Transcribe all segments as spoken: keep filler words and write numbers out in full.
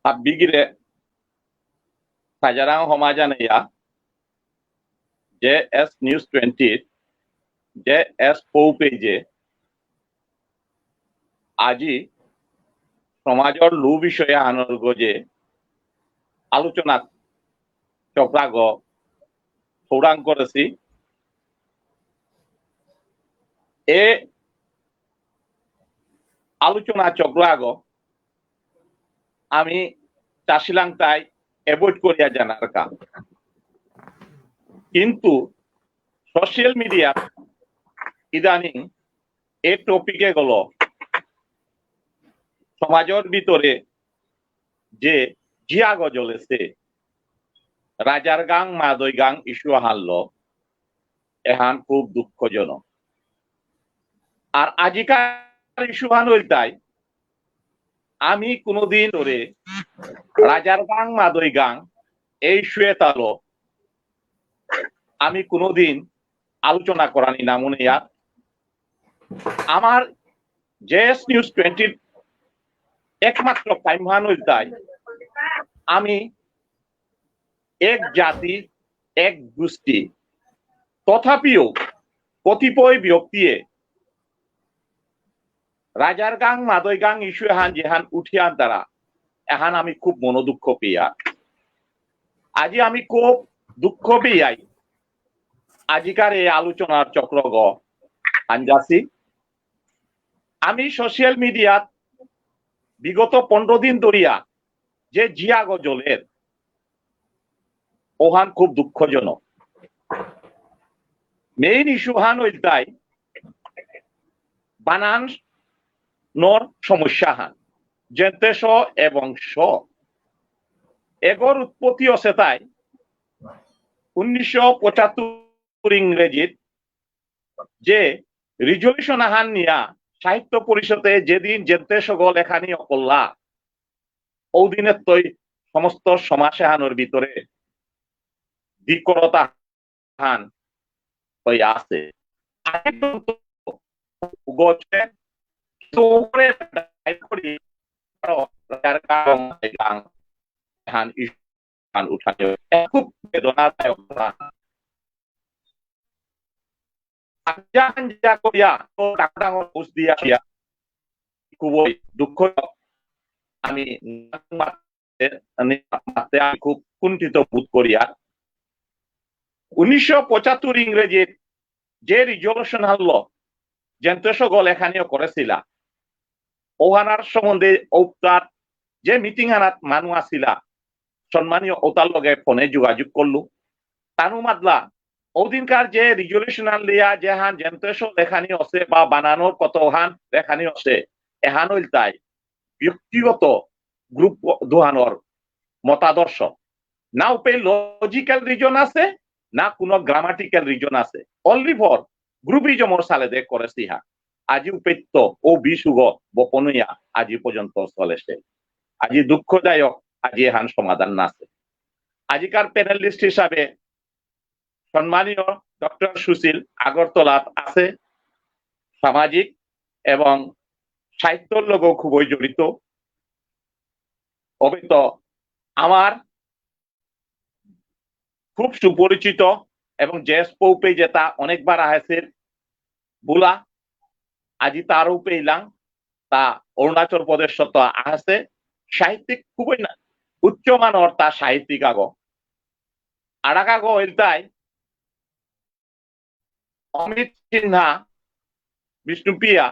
হাব্বিগিরে সাজারাং হমাজানেয়া J S news twenty, J S পৌ পেজে আজি সমাজর লু বিষয় আহানর গজে আলোচনা চক্রাগ সৌরাং করেছি। এ আলোচনা চক্রাগ আমি চাষিলাংতাই এভয়েড করিয়া জানার কা। কিন্তু সোশ্যাল মিডিয়া ইদানিং এ টপিকে গল সমাজর ভিতরে যে জিয়াগ জ্বলেছে, রাজার গাং মাদই গাং ইস্যু হানলো, এহান খুব দুঃখজনক। আর আজিকার ইস্যু হান হইলতাই, আমি কোনোদিন ধরে রাজার গাং মাদই গাং এই ইস্যু এতালো আমি কোনোদিন আলোচনা করানি নামুনে ইয়াত। আমার জে এস নিউজ টুয়েন্টির একমাত্র কাইমহান হইলতাই, আমি এক জাতি, এক গোষ্ঠী, তথাপিও কতিপয় ব্যক্তিয়ে রাজার গাং মাদই গাং ইস্যু এহান যেহান উঠিয়ান তারা, এহান আমি খুব মনোদুঃখ পেয়া। আজি আমি খুব দুঃখ পেয়াই আজিকার এই আলোচনার চক্রগ আঞ্জাসি। আমি সোশ্যাল মিডিয়াত বিগত পনেরো দিন ধরিয়া যে জিয়াগ জ্বলের, ওহান খুব দুঃখজনক। মেইন ইস্যু হান হইলতাই বানানর সমস্যা হান, যেন্তে স এবং স। এগর উৎপত্তি আছে তাই উনিশশো পঁচাত্তর ইংরেজিত যে রিজলিউশন আহান নিয়া সাহিত্য পরিষদে যেদিন যেন্তে সগ লেখানি অকল্লা, ওদিনের তৈ সমস্ত সমাজ এহানর ভিতরে বিকরতা হান হয়ে আছে। আগে তো গজে তো উপরে ডাই করি, আরো রাজার গাং মাদই গাং হান ইস্যু হান উঠানি। এ খুব বেদনাদায়ক কথা। আঞ্জা আঞ্জা করিয়া তো ডাঙর ডাঙর ঘুষ দিয়া দিয়া খুবই দুঃখ। আমি মাতে, আমি মাতে আমি খুব কুণ্ঠিত বোধ করিয়া। উনিশশো পঁচাত্তর ইংরেজির যে রিজলিউশন হানলো, যেন্তে সগ লেখানিও করেছিলা, ওহানার সম্বন্ধে ঔতার যে মিটিং আনাত মানু আসিলা, সম্মানীয় ওতার লগে ফোনে যোগাযোগ করলু। তানু মাতলা, ওদিনকার যে রিজলিউশন আন লিয়া যেহান যেন্তে স লেখানি অসে বা বানানর কতহান লেখানি অসে, এহান হইলতাই ব্যক্তিগত গ্রুপ দুহানর মতাদর্শ। না উপে লজিক্যাল রিজন আছে, না কোনো গ্রামাটিক্যাল রিজন আছে। Only for গ্রুপিজমর সালেদে করেসিহা। আজি উপেত্ত ও বিসুগ বপনুয়া আজি পর্যন্ত চলেছে। আজি দুঃখদায়ক, আজি এহান সমাধান নাছে। আজিকার প্যানেলিস্ট হিসাবে সম্মানীয় ডক্টর সুশীল আগরতলাত আছে, সামাজিক এবং সাহিত্যর লগেও খুবই জড়িত। অবিত আমার খুব সুপরিচিত এবং জেস পৌপে যেটা অনেকবার আহেসে বুলা, আজি তারও পেইলাং, তা অরুণাচল প্রদেশ তো আহেসে, সাহিত্যিক খুবই না উচ্চ মানর তা সাহিত্যিক আগো। আরাক আগো ইলতাই অমিত সিনহা, বিষ্ণুপ্রিয়া,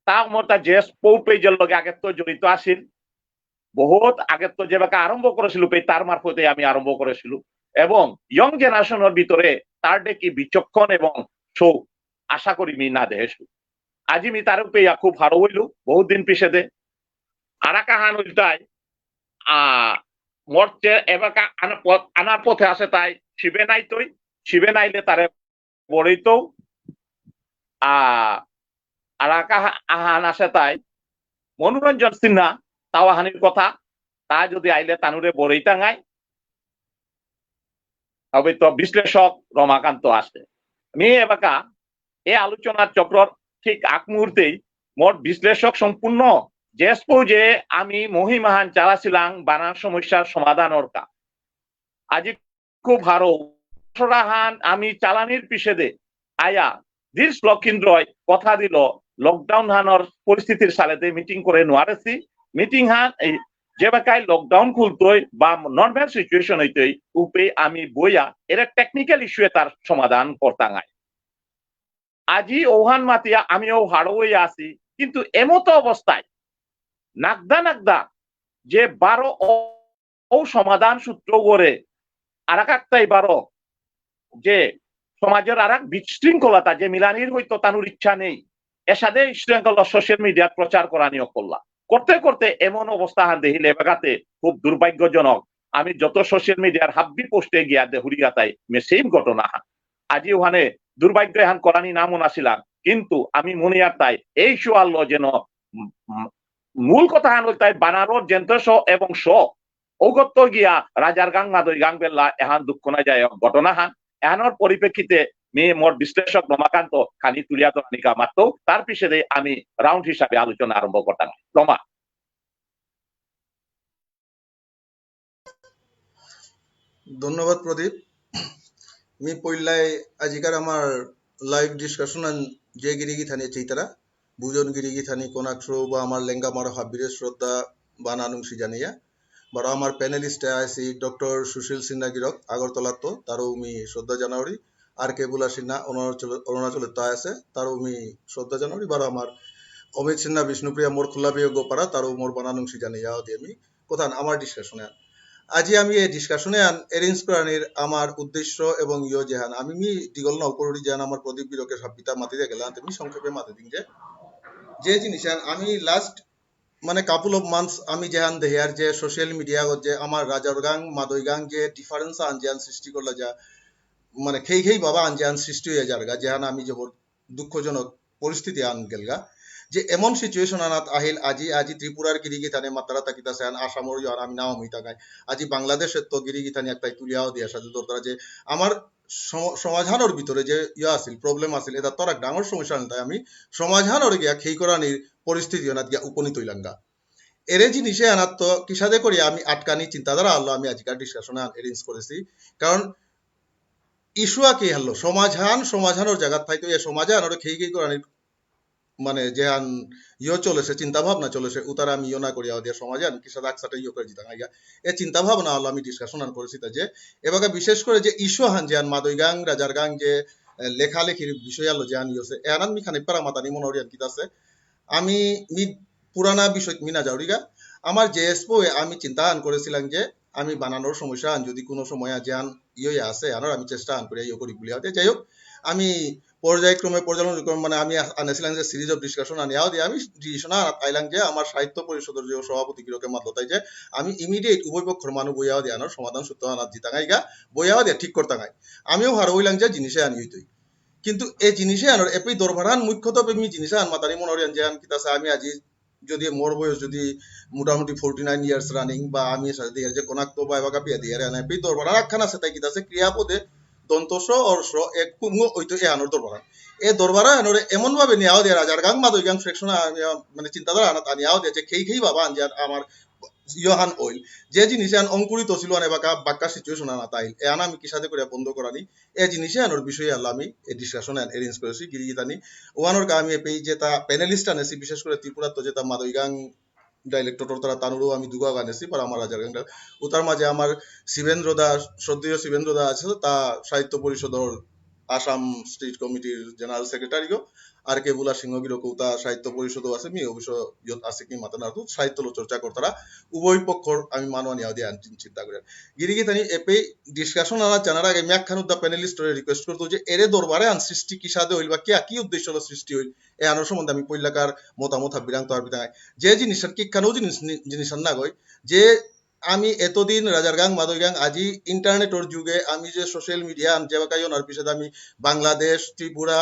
তা মোর তা জেস পৌ পেজর লগে আগে তো জড়িত আছিল। বহুত আগে তো যেবাকা আরম্ভ করেছিল, পে তার মারফতে আমি আরম্ভ করেছিল। এবং ইয়ং জেনারেশনর ভিতরে তার দেখি বিচক্ষণ এবং সৌ আশা করি মি না দেহেছু। আজি মি তার পেয়া খুব হারৌ হইলু, বহুত দিন পিছেদে। আরাক আহান হইলতাই, আ, মোর যে এবাকা আনা পথ, আনার পথে আছে তাই শিবে নাই তৈ, শিবে নাইলে তারে বড়ইতৌ, আ, আরাক আহা-, আহান আছে তাই মনোরঞ্জন সিনহা, তাও আহানির কথা, তা যদি আইলে তানুরে বড়ইতাঙাই, তবে তো বিশ্লেষক রমাকান্ত আছে। আমি এবাকা এ আলোচনার চক্রর ঠিক আগ মুহূর্তেই মোর বিশ্লেষক সম্পূর্ণ যে স্পোজে আমি মহিমাহান চালাছিলাম বানার সমস্যার সমাধানর কা। আজি খুব হারৌ। সরাহান আমি চালানির পিছেদে আয়া দিস লক্ষিন্দ্রয় কথা দিল, লকডাউন হানর পরিস্থিতির সালেতে মিটিং করে নোয়ারেছি। মিটিং হান এই যে বাকাই লকডাউন খুলতই বা নর্মাল সিচুয়েশন হইতই, উপে আমি বইয়া এরা টেকনিক্যাল ইস্যু এতার সমাধান করতাঙাই। আজি ওহান মাতিয়া আমিও হারৌ হয়ে আসি, কিন্তু এমতো অবস্থায় নাগদা নাগদা যে বারো ও, ও সমাধান সূত্র করে আরাক আকতাই বারো যে সমাজের আরাক বিশৃঙ্খলতা যে মিলানির হয়তো তানুর ইচ্ছা নেই, এসাদে শৃঙ্খলা সোশ্যাল মিডিয়াত প্রচার করানি অকল্লা। করতে করতে এমন অবস্থা হান দেখিলে এবাকাতে খুব দুর্ভাগ্যজনক। আমি যত সোশ্যাল মিডিয়ার হাব্বি পোস্টে গিয়া দেহুরি গাতাই মে সেম ঘটনা হান। আজি ওখানে দুর্ভাগ্য এহান করানি নামও নাছিলাম, কিন্তু আমি মনে আর তাই এই সোয়াল যেন উম, উম, মূল কথা হান তাই বানারর জেন্দ্র স এবং স ঔগত্য গিয়া রাজার গাং মাদই গাং বেল্লা এহান দুঃখ না যায় ঘটনা হান। এহানর পরিপ্রেক্ষিতে মি মোর বিশ্লেষক রমাকান্ত খানি তুলিয়া তো আনিকা মাত্র, তার পিছে আমি রাউন্ড হিসাবে আলোচনা আরম্ভ করতাম। রমা। ধন্যবাদ প্রদীপ। মি পইলাই আজিকার আমার লাইভ ডিসকাশন আন যে গিরিগিথানি চেইতারা, বুজন গিরিগিথানি কোনাকসো বা আমার লেঙ্গামারো হাবিরে শ্রদ্ধা বানা নুংসি জানিয়া। বারো আমার প্যানেলিস্ট আছে ডক্টর সুশীল সিনহা গিরক আগরতলাত্ত, তারও মি শ্রদ্ধা জানাউরি। আর কে বুলা সিনহা অরুণাচল, অরুণাচলেত্ত আছে, তারও মি শ্রদ্ধা জানাউরি। বারো আমার অমিত সিনহা বিষ্ণুপ্রিয়া মোর খোলা বিয়োগ পারা, তারও মোর বানা নুংসি জানিয়া দিয়ে আমি কথা আমার ডিসকাশনে আন। আজি আমি এই ডিসকাশনে আন এরেঞ্জ করানির আমার উদ্দেশ্য এবং ইয়ো যেহান আমি মি দিগল না উপরুরি যেহান আমার প্রদীপ গিরকে সাব্বিতা মাতি দিয়ে গেলাম, আমি সংক্ষেপে মাতি দিন যে, যে জিনিস আন আমি লাস্ট মানে কাপল অফ মান্থস আমি যেহান দেহিয়ার যে সোশ্যাল মিডিয়া যে আমার রাজারগাং মাদইগাং যে ডিফারেন্স আন যেহান সৃষ্টি করলা যা মানে খেই খেই বাবা আন যেহান সৃষ্টি হয়ে যারগা যেহান আমি জবর দুঃখজনক পরিস্থিতি আন গেলগা। যে এমন সিচুয়েশন আনাত আহিল আজি, আজি ত্রিপুরার গিরিগিথানে মাত্রা তাকিতাছে আন আসামর ইয়ার আমি নাও হইতা গাই। আজি বাংলাদেশের তো গিরিগিথানে একটাই তুলিয়াও দিয়া সাথে ধরতারা যে আমার সম-, সমাধানর ভিতরে যে ইয়া আছিল, প্রবলেম আছিল, এটা তো আর এক ডাঙর সমস্যা আন তাই আমি সমাধানর গিয়া খেই করানির পরিস্থিতি আনাত গিয়া উপনীত হইলাঙ্গা। এরে জিনিসে আনাত তো কিসাদে করি আমি আটকানি চিন্তাধারা আলো আমি আজিকার ডিসকাশনে আন এরেঞ্জ করেছি। কারণ ইস্যু আকি হারলো, সমাধান, সমাধানর জায়গাত থাইতো, এ সমাধান ওরে খেই খেই করানি, মানে, যে আন ইয়ো চলেছে, চিন্তা ভাবনা চলেছে, উতারা আমি ইয়ো না করিয়া দিয়া সমাধান, কিসা দাগ সাথে ইয়ো করে জিতাং আইগা। এ চিন্তা ভাবনা হলো আমি ডিসকাশন আন করেছি, তা যে, এবাকা বিশেষ করে যে ইস্যু হান যে আন মাদইগাং, রাজারগাং যে, এ, লেখালেখির বিষয় আলো যে আন ইয়ো আছে, এ আনান মি খানিক পারা মাতানি মনে হরিয়ান কিতা আছে। আমি মি পুরানা বিষয় মি না যাওরিগা। আমার জেএসপো এ আমি চিন্তা আন করেছিলাম যে আমি বানানোর সমস্যা আন যদি কোনো সময় আ যেহান ইয়ে আছে, আনার আমি চেষ্টা আন করে ইয়ে করি বুলিয়া। তে যাই হোক, আমি পর্যায়ক্রমে, পর্যালোচনা ক্রমে মানে আমি আ-, আনেছিলাম যে সিরিজ অফ ডিসকাশন আনিয়াও দিয়ে আমি ডিসিশন আনাত আইলাম যে আমার সাহিত্য পরিষদের যে সভাপতি গিরকে মাতলো তাই যে আমি ইমিডিয়েট উভয় পক্ষর মানু বইয়াও দিয়ে আনার সমাধান সূত্র আনাত জিতাঙাইগা, বইয়াও দিয়ে ঠিক করতাঙাই। আমিও হারৌ হইলাম যে জিনিসে আনি হইতই। কিন্তু এ জিনিসে আনার এপেই দরবারান মুখ্যত এপেই মি জিনিসে আন মাতানি মনে হরিয়ান যে আন কিতাছে আমি আজি যদি মোর বয়স যদি মোটামুটি ফর্টি নাইন ইয়ার্স রানিং বা আমি সাথে দিয়ে যে কোনাক তো বা এবাকা বিয়া দিয়ে আনে, এপেই দরবারান আখান আছে তাই কিতাছে ক্রিয়াপদে দন্ত স অর স এক কুঙ্গ ওই তো এ আনোর দরবারান। এ দরবারান আনোরে এমন ভাবে নিয়াও দিয়ে রাজারগাং মাদইগাং ফ্রেকশন মানে চিন্তাধারা আনাত আনিয়াও দিয়ে যে খেই খেই বাবা আন যে আমার ইয়হান অইল। যে জিনিসে আন অঙ্কুরিত ছিল আনে বাকা, বাক্কা সিচুয়েশন আনাত আইল। এ আনা আমি কিসাদে করে বন্ধ করানি। এ জিনিসে আনোর বিষয়ে আলো আমি এ ডিসকাশন আন এরেঞ্জ করেছি। গিরিগিথানি ওয়ানোর কা আমি এপেই যেটা প্যানেলিস্ট আনেছি, বিশেষ করে ত্রিপুরা তো যেটা মাদইগাং ডাইলেক্টর তারা তানুরও আমি দুগা আনেছি, পর আমার রাজারগাং দা। উতার মাঝে আমার শিবেন্দ্র দা, শ্রদ্ধেয় শিবেন্দ্র দা আছে, তা সাহিত্য পরিষদর আসাম স্টেট কমিটির জেনারেল সেক্রেটারিও, আর কে বুলা সিংহ গিরকও তা সাহিত্য পরিষদও আছে, মি অবশ্য ইয়ত আছে কি মাতা না তো সাহিত্য লো চর্চা করতারা, উভয় পক্ষর আমি মানু আনিয়াও দিয়ে আন চিন্তা করে। গিরিগিথানি এপেই ডিসকাশন আনা জানার আগে মি আখান উদ্দা প্যানেলিস্টরে রিকোয়েস্ট করতো যে এরে দরবারে আন সৃষ্টি কিসাদে হইল বা কি, কি উদ্দেশ্য হলো সৃষ্টি হইল, এ আনোর সম্বন্ধে আমি পইলাকার মতামত হাবিরাং তো আর বিতাঙাই। যে জিনিস আর কি কানো জিনিস নি-, জিনিস আর না গই, যে আমি এতদিন রাজারগাং মাদইগাং আজি ইন্টারনেটর যুগে আমি যে সোশ্যাল মিডিয়া আন যেবাকা ইয়নার পিছে আমি বাংলাদেশ, ত্রিপুরা,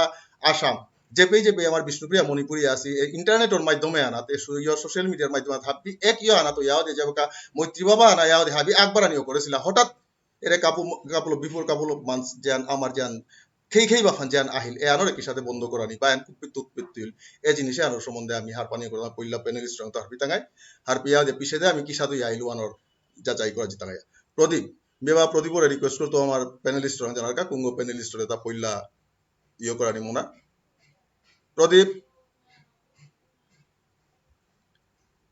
আসাম, যেপেই যেপেই আমার বিষ্ণুপ্রিয়া মণিপুরী আছি, এই ইন্টারনেটর মাধ্যমে আনাত, এই সো-, ইয়ো সোশ্যাল মিডিয়ার মাধ্যমে আনাত হাবি এক ইয়ো আনাত ইয়াও দে যেবাকা মৈত্রী বাবা আনা ইয়াও দে হাবি আকবার আনিও করেছিলা। হঠাৎ এরে কাপু, কাপুলো, before couple of months যেন আমার যেন খেই খেই বাফান যেহান আহিল, এহানরে কিসাদে বন্ধ করানি, বা এহান কুপিত উৎপত্তি হইল, এ জিনিসে আনোর সম্বন্ধে আমি হারপানি করতাম, পইলা panelist রং তো হারপিতাঙাই, হারপিয়া যে পিছেদে আমি কিসাদে আইলু আনোর যাচাই করা জিতাঙাই। প্রদীপ, বেবা প্রদীপরে request করতো আমার panelist রং জানার কা, কুঙ্গ panelist রে তা পইলা ইয়ে করানি মোনা। প্রদীপ,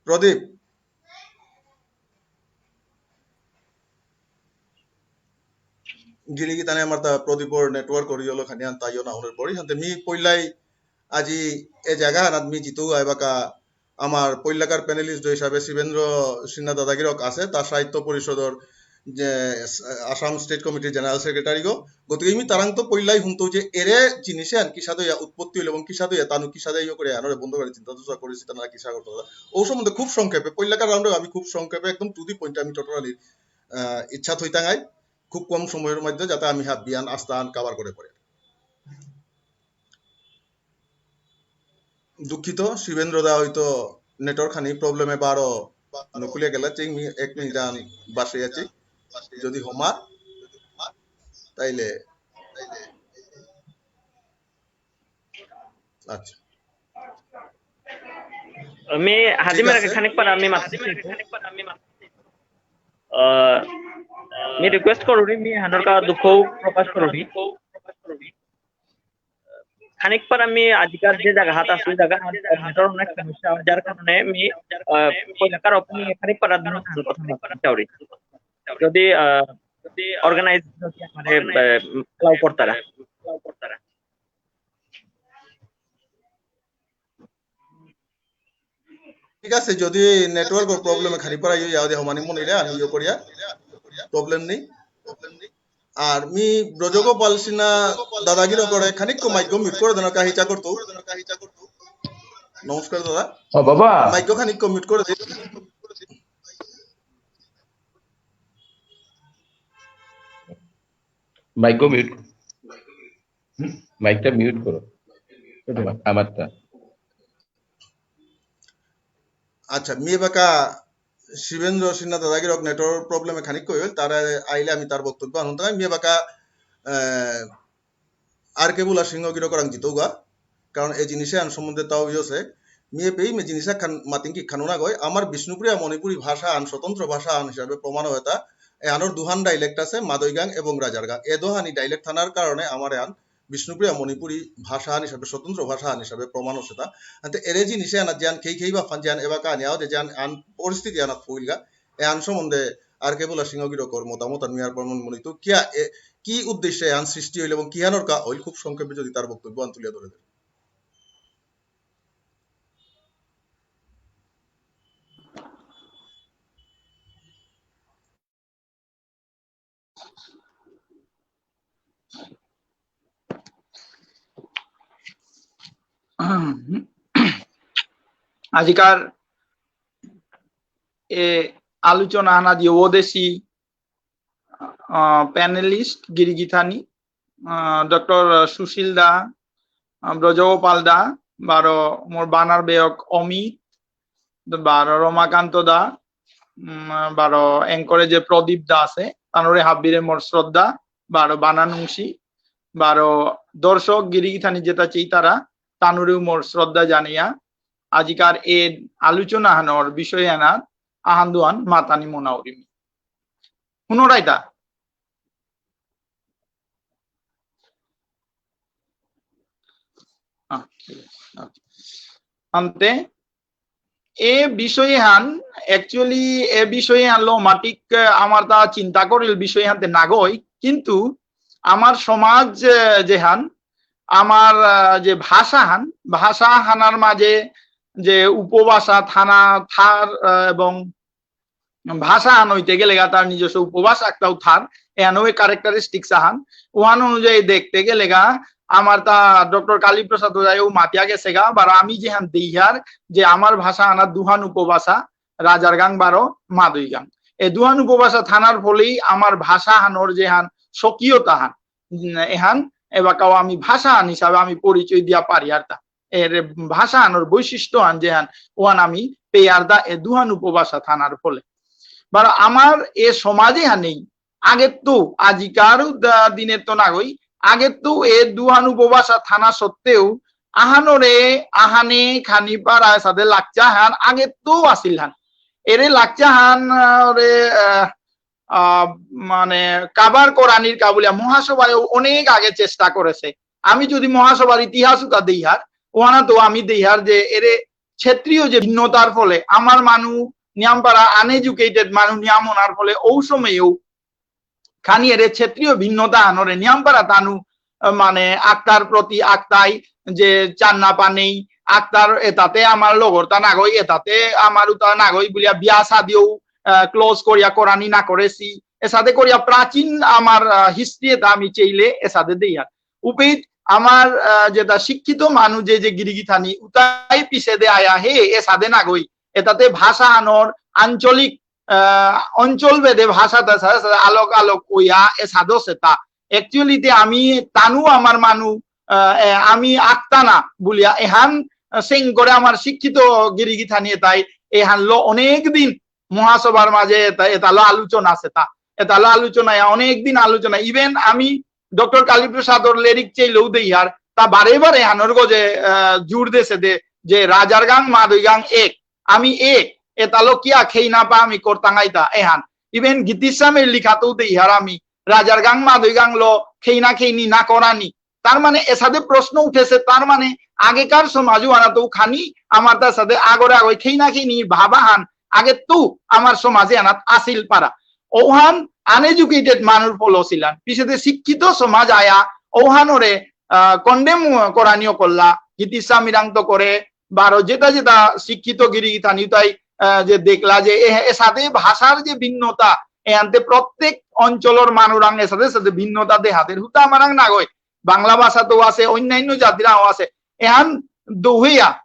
প্রদীপ। গিরি গিথানি আমার তা প্রদীপর network করি হলো খানি আন তাইও না হনের পরি। হাতে মি পইলাই আজি এ জায়গা আনাত মি জিতু আইবাকা আমার পইলাকার panelist হিসাবে শিবেন্দ্র সিনহা দাদাগিরক আছে, তার সাহিত্য পরিষদর যে আসাম state committee র general secretary গো। গতিকে আমি তারাং তো পইলাই হুনতো যে এরে জিনিসে আন কিসাদে ইয়া উৎপত্তি হইল এবং কিসাদে ইয়া তানু কিসাদে ইয়ে করে আনরে বন্ধ করে চিন্তা চর্চা করেছি তারা কিসা করতে পারে। ও সম্বন্ধে খুব সংক্ষেপে, পইলাকার round এ আমি খুব সংক্ষেপে একদম to the point আমি totally, আহ, ইচ্ছা থইতাঙাই, খুব কম সময়ের মধ্যে যাতে আমি হাত বিয়ান আস্তান cover করে পড়ে। দুঃখিত, শিবেন্দ্র দা হয়তো নেটওয়ার্ক খানি প্রবলেমে বারো নকুলিয়া গেলা, চেং মি এক মিনিট আন বাসে আছি, যদি হমা তাইলে আচ্ছা। মি হাজিমের খানিক পর আমি মাত-, আহ, মি request করুরি, মি হানর কা দুঃখ প্রকাশ করুরি। খানিক পর আমি আজিকার যে জায়গা হাত আছে, ওই জায়গা হাত নেটওয়ার্ক অনেক সমস্যা হয়, যার কারণে আমি, আহ, পয়লাকার ওপেনিং এ খানিক পর আমি হান কথা মাততে চাউরি। যদি, আহ, organize যদি আমারে, আহ, allow করতারা। ঠিক আছে, যদি নেটওয়ার্কর প্রবলেমে খানি পড়া ইয়ে যাও দে হমানি মনে রে, আমি ইয়ে করিয়া, প্রবলেম নেই। আর মি ব্রজগোপাল সিনহা দাদাগিরকরে খানিক মাইক মিউট করে দেনা কাহি চা করতো। নমস্কার দাদা। ও বাবা। মাইক খানিক মিউট করে দে। Mic mute. হুম? মাইকটা মিউট করো। আমারটা। আচ্ছা, মি এবাকা শিবেন্দ্র সিনহা দাদাগিরক নেটওয়ার্ক প্রবলেমে খানিক কই হইল, তারা আইলে আমি তার বক্তব্য আনতাম। মি এবাকা, আহ, আর কে বুলা সিংহ গিরকরাং জিতৌগা, কারণ এই জিনিসে আন সম্বন্ধে তাও ইয়েছে। মি এপেই মে জিনিসা খান মাতিং কি খানো না গই, আমার বিষ্ণুপ্রিয়া মণিপুরী ভাষা আন স্বতন্ত্র ভাষা আন হিসাবে প্রমাণ হয়েতা। এ আনোর দুহান ডাইলেক্ট আছে, মাদইগাং এবং রাজারগাং। এ দুহানি ডাইলেক্ট থানার কারণে আমার এহান বিষ্ণুপ্রিয়া মণিপুরী ভাষা আন হিসাবে, স্বতন্ত্র ভাষা আন হিসাবে প্রমাণ হচ্ছে তা। আনতে এরে জিনিসে আনা যেহান খেই খেই বা ফান যেহান এবাকা আনিয়াও যে যেহান আন পরিস্থিতি আনাত ফুইলগা। এ আন সম্বন্ধে আর কে বুলা সিংহ গিরকর মতামত আর মিয়ার প্রমাণ মনিত কিয়া এ, কি উদ্দেশ্যে এহান সৃষ্টি হইল এবং কিহানোর কা হইল, খুব সংক্ষেপে যদি তার বক্তব্য আন তুলিয়া ধরে দেন। আজিকার এ আলোচনা আনা দিয়ে ওদেশি, আহ, প্যানেলিস্ট গিরিগিথানি, আহ, ডক্টর সুশীল দা, আহ, ব্রজগোপাল দা, বারো মোর বানার বেয়ক অমিত, বারো রমাকান্ত দা, উম, বারো এঙ্করে যে প্রদীপ দা আছে, তানুরে হাব্বিরে মোর শ্রদ্ধা, বারো বানানুংসি, বারো দর্শক গিরিগিথানি যেতা চেইতারা, তানুরেও মোর শ্রদ্ধা জানিয়া, আজিকার এ আলোচনা হানর বিষয় আনাত আহান দুহান মাতানি মনাউরিমি। হুনো রাইতা? আহ, ঠিক আছে। আচ্ছা। আনতে এ বিষয়ে হান, actually এ বিষয়ে হান লো মাটিক, আহ, আমার তা চিন্তা করিল বিষয় হানতে নাগই, কিন্তু আমার সমাজ, আহ, যে হান, আমার, আহ, যে ভাষা হান, ভাষা হানার মাঝে যে উপভাষা থানা থার, আহ, এবং ভাষা আন হইতে গেলে গা তার নিজস্ব উপভাষা একটাও থার, এহানও এই ক্যারেক্টারিস্টিক্স আহান। ওহান অনুযায়ী দেখতে গেলে গা আমার তা ডক্টর কালীপ্রসাদ ওঝায়ও মাতিয়া গেছে গা, বারো আমি যেহান দেইহার যে আমার ভাষা আনা দুহান উপভাষা, রাজার গাং বারো মাদই গাং। এই দুহান উপভাষা থানার ফলেই আমার ভাষা হানোর যেহান স্বকীয়তা হান, উম, এহান এবাকাও আমি ভাষা আন হিসাবে আমি পরিচয় দিয়া পারি আর তা। এর ভাষা আনোর বৈশিষ্ট্য আন যেহান ওহান আমি পেয়ার দা এ দুহান উপভাষা থানার ফলে। বারো আমার এ সমাজে হানেই আগে তো আজিকার দা-, দিনে তো নাগই আগে তো এ দুহান উপভাষা থানা সত্ত্বেও আহানরে আহানে খানি পারা এসাদে লাগচা হান আগে তো আসিল হান। এরে লাগচা হান, আহ, রে, আহ, আহ, মানে, কাবার করানির কাবুলিয়া মহাসভায় অনেক আগে চেষ্টা করেছে। আমি যদি মহাসভার ইতিহাস উতা দেইহার, ওহানা তো আমি দেইহার যে এরে ক্ষেত্রীয় যে ভিন্নতার ফলে আমার মানু নিয়াম পারা uneducated মানু নিয়াম ওনার ফলে ঔ সময়েও খানি এরে ক্ষেত্রীয় ভিন্নতা আনরে নিয়াম পারা তানু, আহ, মানে, আক্তার প্রতি আক্তাই যে চান্না পানেই, আক্তার এতাতে আমার লগরতা নাগই, এতাতে আমার উতা নাগই বুলিয়া বিয়া শাদিও, আহ, close করিয়া করানি না করেছি। এসাদে করিয়া প্রাচীন আমার, আহ, history এটা আমি চেইলে এসাদে দেইয়া। উপেই আমার, আহ, যেটা শিক্ষিত মানু যে, যে গিরিগিথানি, উতাই পিছেদে আয়া হে, এসাদে নাগই। এতাতে ভাষা আনর আঞ্চলিক, আহ, অঞ্চল ভেদে ভাষাতা সা-, সা-, আলোক আলোক ওয়া এসাদো সেতা। Actually তে আমি তানু আমার মানু, আহ, এ, আমি আক্তানা বুলিয়া এহান, আহ, সেং করে আমার শিক্ষিত গিরিগিথানি এতাই এহান লো অনেক দিন মহাসভার মাঝে এতা, এতালো আলোচনা আছে তা। এতালো আলোচনা, অনেক দিন আলোচনা। Even আমি ডক্টর কালীপ্রসাদর লেরিক চেইলেও দেইয়ার, তা বারে বারে হানর গজে, আহ, জোর দেছে দে, যে রাজার গাং মাদই গাং এক, আমি এক, এতালো কিয়া খেইনা পা আমি করতাঙাইতা, এহান। Even গীতিস্বামীর লিখাতেও দেইয়ার আমি, রাজার গাং মাদই গাং লো খেইনা খেইনি না করানি, তার মানে এসাদে প্রশ্ন উঠেছে, তার মানে আগেকার সমাজও আনাতো খানি আমার তার সাথে আগরে আগই খেইনা খেইনি ভাবাহান আগে তো আমার সমাজে আনাত আসিল পারা। ওহান uneducated মানুষ ফলো ছিলান, পিছেতে শিক্ষিত সমাজ আয়া ওহানরে, আহ, condemn করানিও করলা, গীতিস্বামীরাং তো করে, বারো যেটা যেটা শিক্ষিত গিরি গিথানি তাই, আহ, যে দেখলা যে এ, এসাদে ভাষার যে ভিন্নতা, এহানতে প্রত্যেক অঞ্চলর মানুরাং এসাদে সাথে ভিন্নতা দেহাদের হুতা আমারাং নাগই। বাংলা ভাষা তো আছে, অন্যান্য জাতিরাও আছে। এহান দোহিয়া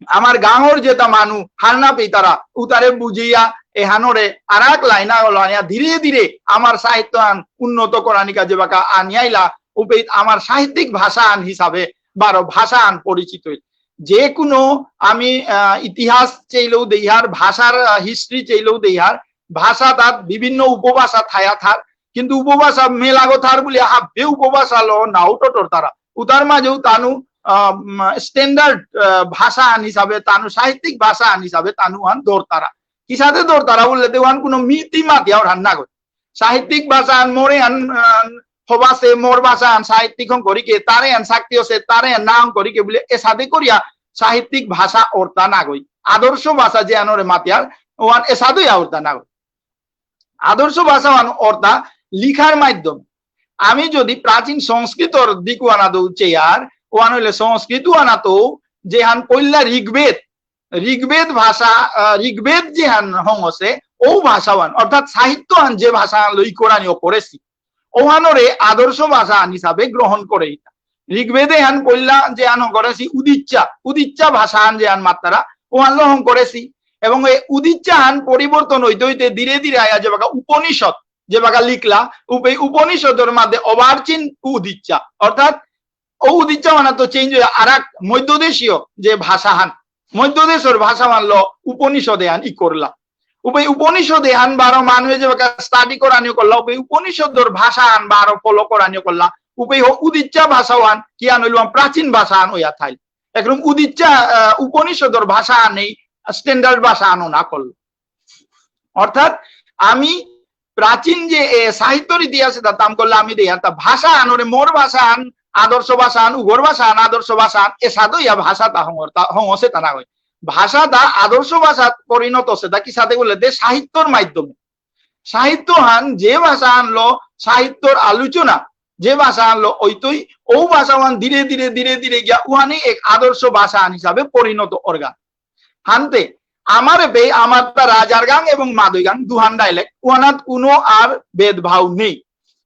আমার গাঙর যেটা মানু হারনা পেতারা উতারে বুঝিয়া এহানরে আরাক লাইনা লইয়া ধীরে ধীরে আমার সাহিত্য আন উন্নত করানি কাজে বাকা আনিয়াইলা উপেই আমার সাহিত্যিক ভাষা আন হিসাবে বারো ভাষা আন পরিচিত হইল। যে কোনো আমি, আহ, ইতিহাস চেইলেও দেইহার, ভাষার, আহ, history চেইলেও দেইহার, ভাষা তার বিভিন্ন উপভাষা থায়া থার, কিন্তু উপভাষা মেলাগো থার বুলিয়া হাব্বে উপভাষা লো নাও টটর তারা। উতার মাঝেও তানু, আহ, উম, standard, আহ, ভাষা আন হিসাবে তানু সাহিত্যিক ভাষা আন হিসাবে তানু আন ধরতারা। কিসাদে ধরতারা বললে তে ওহান কোনো মিতি মাতিয়া ওর হান না করে। সাহিত্যিক ভাষা আন মোরে আন, আন হবাসে মোর ভাষা আন সাহিত্যিক হং করিকে, তারে আন শক্তি আছে, তারে আন না হং করিকে বুলে এসাদে করিয়া সাহিত্যিক ভাষা অর্তা না গই। আদর্শ ভাষা যে আনরে মাতিয়ার, ওহান এসাদে অর্তা না গই। আদর্শ ভাষা ওহান অর্তা লিখার মাধ্যমে। আমি যদি প্রাচীন সংস্কৃতর দিক ওয়ানা দৌ চেয়ার, ওহান হইলে সংস্কৃত ওয়ানা তো যেহান পইলা ঋগ্বেদ, ঋগ্বেদ ভাষা, আহ, ঋগ্বেদ যেহান হঙসে, ও ভাষাওয়ান, অর্থাৎ সাহিত্যহান যে ভাষা লই করানি ও করেছি, ওহানরে আদর্শ ভাষা আন হিসাবে গ্রহণ করে ইতা। ঋগ্বেদে হান পইলা যে আন হঙ করেছি উদিচ্চা, উদিচ্চা ভাষা আন যে আন মাত্তারা, ওহান লো হঙ করেছি। এবং এই উদিচ্চা হান পরিবর্তন হইতে হইতে ধীরে ধীরে আয়া যে বাকা উপনিষদ, যে বাকা লিখলা, উপ-, এই উপনিষদর মধ্যে অবার্চিন উদিচ্চা, অর্থাৎ ও উদিচ্চা মানে তো চেঞ্জ হয়ে আর এক মধ্যদেশীয় যে ভাষা হান, মধ্যদেশর ভাষা মানলো উপনিষদে হান ই করলা। উপে উপনিষদে হান বারো মানুষে যে বাকা স্টাডি করানিও করলা, উপে উপনিষদর ভাষা হান বারো ফলো করানিও করলা। উপে হ উদিচ্চা ভাষা হান কি আন হইল, প্রাচীন ভাষা হান হইয়া থাইল। একদম উদিচ্চা, আহ, উপনিষদর ভাষা হান এই স্ট্যান্ডার্ড ভাষা হানও না করল। অর্থাৎ আমি প্রাচীন যে, এ, সাহিত্যর ইতিহাসে তা তাম করলে আমি দেই, আর তা ভাষা আনরে মোর ভাষা আন, আদর্শ ভাষা আন, উগর ভাষা আন, আদর্শ ভাষা আন, এসাদে ইয়া ভাষা তা হঙর, তা হঙসে তা না হয়। ভাষা তা আদর্শ ভাষা পরিণত সে তা কিসাদে বললে দে সাহিত্যর মাধ্যমে। সাহিত্য হান যে ভাষা আনলো, সাহিত্যর আলোচনা, যে ভাষা আনলো, ওইতই ও ভাষা হান ধীরে ধীরে, ধীরে ধীরে গিয়া উহানি এক আদর্শ ভাষা আন হিসাবে পরিণত অরগান। হানতে, আমার বে, আমার তা রাজার গাং এবং মাদই গাং দুহান ডাইলেক্ট, ওহানাত কোনো আর ভেদভাব নেই।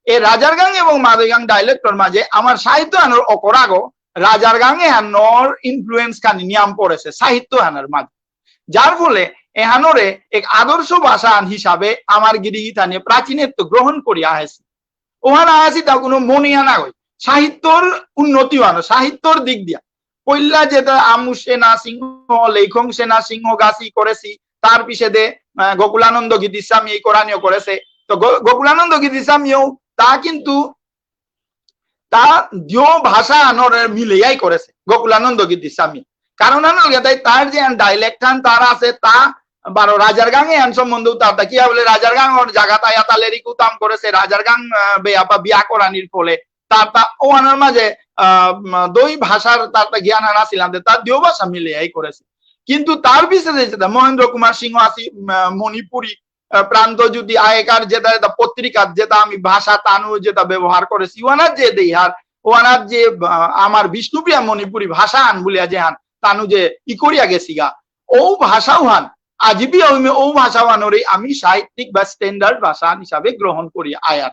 এ রাজার গাং এবং মাদই গাং ডাইলেক্টর মাঝে আমার সাহিত্য হানর অকরাগো, রাজার গাং এহানর ইনফ্লুয়েন্স খানি নিয়াম পড়েছে সাহিত্য হানর মাঝে। যার ফলে এহানরে এক আদর্শ ভাষা আন হিসাবে আমার গিরি গিথানি প্রাচীনত্ব গ্রহণ করিয়া আহেছে। ওহান আহেছি তা কোনো মনে আনা হয়। সাহিত্যর উন্নতি আনো, সাহিত্যর দিক দিয়া। পইলা যেটা আমু সেনা সিংহ, লেইখং সেনা সিংহ গাছি করেছি, তার পিছেদে, আহ, গোকুলানন্দ গীতিস্বামী এই করানিও করেছে। তো গো-, গোকুলানন্দ গীতিস্বামীও তা কিন্তু তা দিও ভাষা আনরে মিলেয়াই করেসে গোকুলানন্দ গীতিস্বামী। কারণ আনল গেতাই তার যে ডায়ালেক্ট হান তার আসে তা বারো রাজার গাঙে আন সম্বন্ধে তার তা কিয়া বুলে রাজার গাঙর জাগাত আয়া তা লেরিক উতাম করেসে, রাজার গাঙ, আহ, বেয়াপা বিয়া করানির ফলে তার তা ও আনার মাঝে, আহ, উম, দই ভাষার তার তা জ্ঞান আনা ছিলাম দে, তার দিও ভাষা মিলেয়াই করেসে। কিন্তু তার পিছে যে যেতা মহেন্দ্র কুমার সিংহ আসি, উম, মণিপুরী, আহ, প্রান্ত যদি আগেকার যেতা, যেতা পত্রিকা যেতা আমি ভাষা তানু যেতা ব্যবহার করেসি, ওয়ানার যে দেইহার, ওয়ানার যে, আহ, আমার বিষ্ণুপ্রিয়া মণিপুরী ভাষা আন বুলিয়া যে হান, তানু যে ই করিয়া গেসিগা, ও ভাষাও হান, আজিবি আমি ও ভাষা আনরে আমি সাহিত্যিক বা স্ট্যান্ডার্ড ভাষা হিসাবে গ্রহণ করি আয়ার।